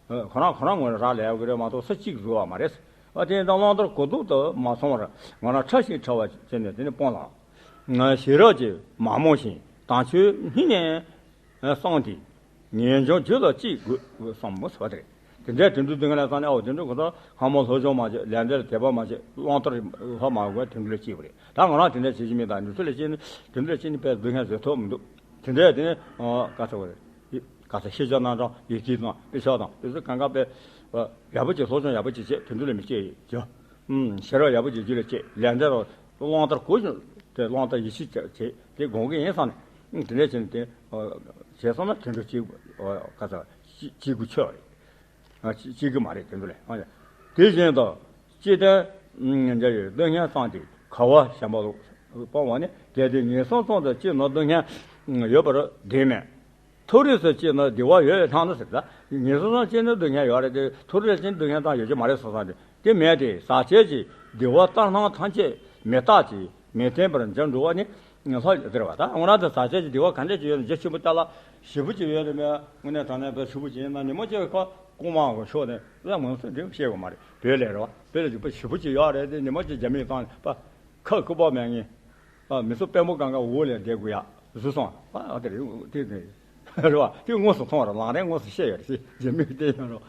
རེད། ཁོ་རང་ཁོ་རང་ངོས་ནས་རག་ལས་ཡོད་ཀྱི་རེད་མ་གཏོགས་ས་གཅིག་བཟོ་བ་མ་རེད། ཨ་དེ་ཡིན་ཙང་བླང་དོར་གོ་ལྡོག་ཏུ་མ་སོང་བར་ང་རང་ཕྲ་ཞིང་ཕྲ་བ་བྱས་ནས་དེ་ནི་སྤོང་ལགས། ཞེས་རབ་ཀྱིས་མ་རྨོངས་ཤིང་དམ་ཆོས་སྙིང་ནས་བསམས་ཏེ། ངེས་འབྱུང་རྒྱུད་ལ་སྐྱེ་དགོས་བསམ་མོ་ཟེར་བ་དེ་རེད། དེ་འདྲའི་དུད་འགྲོ་སྡུག་བསྔལ་ལ་བསམས་ནས་ཨོ་དུད་འགྲོ་ཁོ་ཚོ་སྔ་མོ་སློབ་སྦྱོང་མ་བྱས་ལས་འབྲས་ལ་དད་པ་མ་བྱས་བླང་དོར་ལྷག་མ་དགོས་དུད་འགྲོ་ལ་སྐྱེས་པ་རེད། ད་ང་རང་དེ་འདྲ་བྱེད་ཀྱི་མེད། ད་ནུས་ཚོད་ལ་སྐྱེས་ནས་དུད་འགྲོ་ལ་སྐྱེས་ནས་དཔེ་སྡུག་བསྔལ་བཟོད་ཐུབ་མི་འདུག་དེ་འདྲའི་དེ་ནས་ཨ་ག་ཚོད་རེད། ག་ཚོད་ཤེས་བྱ་རྣམ་གྲངས་ཡིག་ཐིག་དང་དཔེ་ཆ་དང་དེ་ཚོ་གང་ག་དཔེ་ཡག་པོ་ཅིག་སློབ་སྦྱོང་ཡག་པོ་ཅིག་བྱས་དུད་འགྲོ་ལ་མི་སྐྱེ་ཡིན་ཅོ། ཤེས་རབ་ཡག་པོ་ཅིག་རྒྱུད་ལ་སྐྱེས་ལས་འབྲས་ལ་བླང་དོར་གོ་བྱུང་དེ་བླང་དོར་ཡིད་ཆེས་བྱས་དེ་དགོངས་ཀྱི་ཡིན་བསམ་ནས་དེ་འདྲ་བྱས་ནས་དེ་བྱས་སོང་ན་དུད་འགྲོ་སྐྱེ་ག་ཚོད་སྐྱེ་དགུ་ཆོད་རེད། ཨ་ཅི་ཅི་གི་མ་རེད་དེ་འདུག་ལས། ཨ་ཡ། དེ་བཞིན་དུ་ཅི་སྟེ་འཇའ་ཡི་སྡུག་བསྔལ་བསམས་ཏེ་ག་བ་ཞེན་པ་ལོག་སྤང་བ་ནི། གལ་ཏེ་ངན་སོང་གསུམ་དུ་སྐྱེས་ན་སྡུག་བསྔལ་ཡོད་པར་བདེན་མས། མཐོ་རིས་སུ་སྐྱེས་ན་བདེ་བ་ཡོད་སྣང་ན་ཟེར། ད་ངན་སོང་གསུམ་སྐྱེས་ན་སྡུག་བསྔལ་ཡོད་རེད་དེ་མཐོ་རིས་ལ་སྐྱེས་ན་སྡུག་བསྔལ་ཙམ་ཡོད་ཀྱི་མ་རེད་བསམ་བསམ་དེ་དེ་མེད་དེ། ཟག་བཅས་ཀྱི་བདེ་བ་ལྟར་སྣང་ཐམས་ཅད་ མི་རྟག་ཅིང་མི་བརྟན་པར་འགྱུར་འགྲོ་བ་ནི་ལྷ་ཡི་ཟེར་བ་དང་། འོ་ན་དེ་ཟག་བཅས་ཀྱི་བདེ་བ་ག་འདྲས་ཅིག་ཡོད་ན། རྒྱ་ཆེན་པོ་ལྟ་ལ་ཞེ་པོ་ཅིག་ཡོད་རེད་མེད། དངོས་གནས་དྲང་གནས་པའི་ཞེ་པོ་ཅིག་ཡིན་ན་ཉིན་མོ་གཅིག་ཁོ་ལྐོག་མ་གི་ཕྱོགས་ནས་ལ་ངོ་སོ་འདྲེ་བཤད་དགོས་མ་རེད། བོད་ལས་རེད་བ། བོད་ལ་ཞེ་པོ་ཞེ་པོ་ཅིག་ཡོད་རེད་དེ། ཉིན་མོ་གཅིག་རྒྱ་མིས་བཏང་པ་ཁ་ཁུ་པ་མེད་ངེས། ཨ། མི་ཚོ་དཔོན་པོ་གང་ག་འོག་ལས་བསྡད་དགོས་ཡ་བཟོས་སོང་། ཨ། དེ་རེད་དེ་རེད་བ། དེ་དངོས་སུ་མཐོང་བ་རེད། ལམ་རིམ་དངོས་སུ་བཤད་ཡོད་རེད། རྒྱ་མིས་བལྟས་ཡོད་རེད།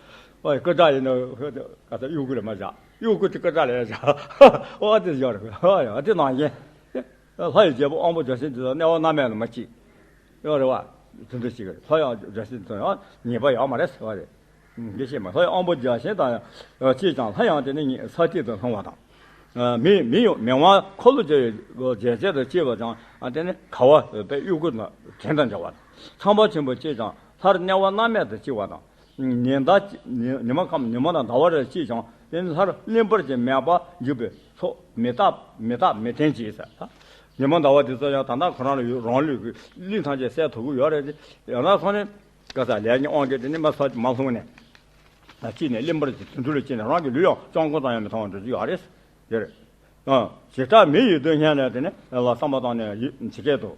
ཨ། སྐུ་དྲག་ཡིན་ན་ག་ཚ་གཡོ་སྒོ་ལ་མ་བཞག་གཡོ་སྒོ་དེ་སྐུ་དྲག་ལ་ཡ་བཞག་ཨ། དེ་ཡོད་རེད། ཨ། ཡ་དེ་ནང་བཞིན། ལྷ་ཡི་རྒྱལ་པོ་དབང་པོ་བརྒྱ་བྱིན་དེ་དག་གནས་པ་མནར་མེད་ལ་མ་སྐྱེས། ཡོད་རེད་བ། དེ་འདྲ་ཞིག་རེད། ལྷ་ཡི་བརྒྱ་བྱིན་དེ་ཚོ་ཡང་ཉེས་པ་ཡོད་མ་རེད་ཟེར་བ་རེད། འདི་ཤེས་མ། ལྷ་ཡི་དབང་པོ་བརྒྱ་བྱིན་དང་ཡང་སྐྱེས་ཀྱང་། ལྷ་ཡང་དེ་ནི་ས་སྟེང་དུ་ལྷུང་བ་དང་། མི་མི་ཡི་མི་དབང་འཁོར་ལོ་བརྒྱ་ཡི་རྒྱལ་བྱེད་དུ་སྐྱེས་པ་ཀྱང་དེ་ནི་ག་བ་པའི་གཡོ་སྒོ་ན་བྲན་དང་འཇོག་པ་དང་། ཚངས་པ་ཆེན་པོ་སྐྱེས་ཀྱང་ལྷར་གནས་པ་མནར་མེད་དུ་སྐྱེ་བ་དང་། ཉི་ཟླ་ཉི་ཉི་མ་ཁམས་ཉི་མ་དང་ཟླ་བ་རེར་སྐྱེས་ཀྱང་དེ་ནི་ལྷར་གླིང་བར་གྱི་མེད་པར་འཇུག་པའི་ཚོགས་མི་རྟག་མི་རྟག་མི་བརྟན་གྱིས་ཟེར། ཉི་མ་ཟླ་བ་འདི་ཚོ་ཡང་ད་ལྟ་ཁོ་རང་ལ་ཡོད། རང་ལུས་ཀྱི་གླིང་ཐམས་ཅད་གསལ་ཐུབ་ཀྱི་ཡོད་རེད་དེ། ཡང་ན་སོང་ནས་ག་ས་ལས་ཀྱི་དབང་གིས་དེ་ནི་མ་ས་མ་ལྷུང་ནས། སྐྱེས་ནས་གླིང་བར་གྱི་དུད་འགྲོ་ལ་སྐྱེས་ནས་རང་གི་ལུས་ཡང་སྤྱང་ཀོ་ཙམ་ཡང་མི་མཐོང་བར་འགྲོ་རྒྱུ་ཡོད་རེད། དེ་རེད། ཨ། བྱེ་བྲག་མི་ཡི་དོན་སྙམ་ནས་དེ་ནི་ལ་བསམ་པ་བཏང་ནས་ཇི་སྐད་དུ།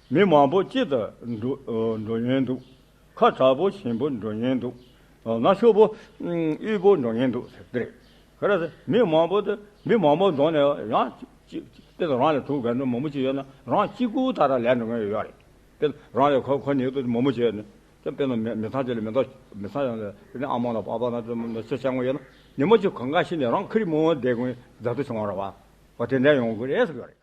མི་མང་པོ་གཅིག་ཏུ་འགྲོ་འགྲོ་ཉེན་འདུག་ཁ་དྲག་པོ་ཞིམ་པོ་འགྲོ་ཉེན་འདུག་ན་ཤོག་པོ་དབུལ་པོ་འགྲོ་ཉེན་འདུག་ཟེར་དེ་རེད། ག་རེ་ཟེར། མི་མང་པོ་དེ་མི་མང་པོ་འགྲོ་ནས་ཡང་གཅིག་དེ་ལ་རང་ལས་གྲུབ་ག་འགྲོ་མང་པོ་ཅིག་ཡོད་ན་རང་གཅིག་པུ་ད་ར་ལས་འགྲོ་མཁན་ཡོད་རེད། དེ་རང་ལས་ཁོ་ཁོ་ཉིད་དུ་མང་པོ་ཅིག་ཡོད་ན། དེ་དཔེར་ན་མི་མི་ཚང་ཅིག་ལ་མི་ཚང་མི་ཚང་ཡང་ལ་དེ་ནས་ཨ་མ་དང་པ་ཕ་ན་དེ་མི་ཚེ་བྱ་ངོ་ཡོད་ན་ཉི་མ་གཅིག་གང་ག་ཤི་ནས་རང་ཁི་རི་མོ་བསྡད་དགོས་རྫ་དུ་བྱུང་བ་རེད་བ། འོ་དེ་འདྲ་ཡོང་གི་རེད་ཟེར་གི་ཡོད་རེད།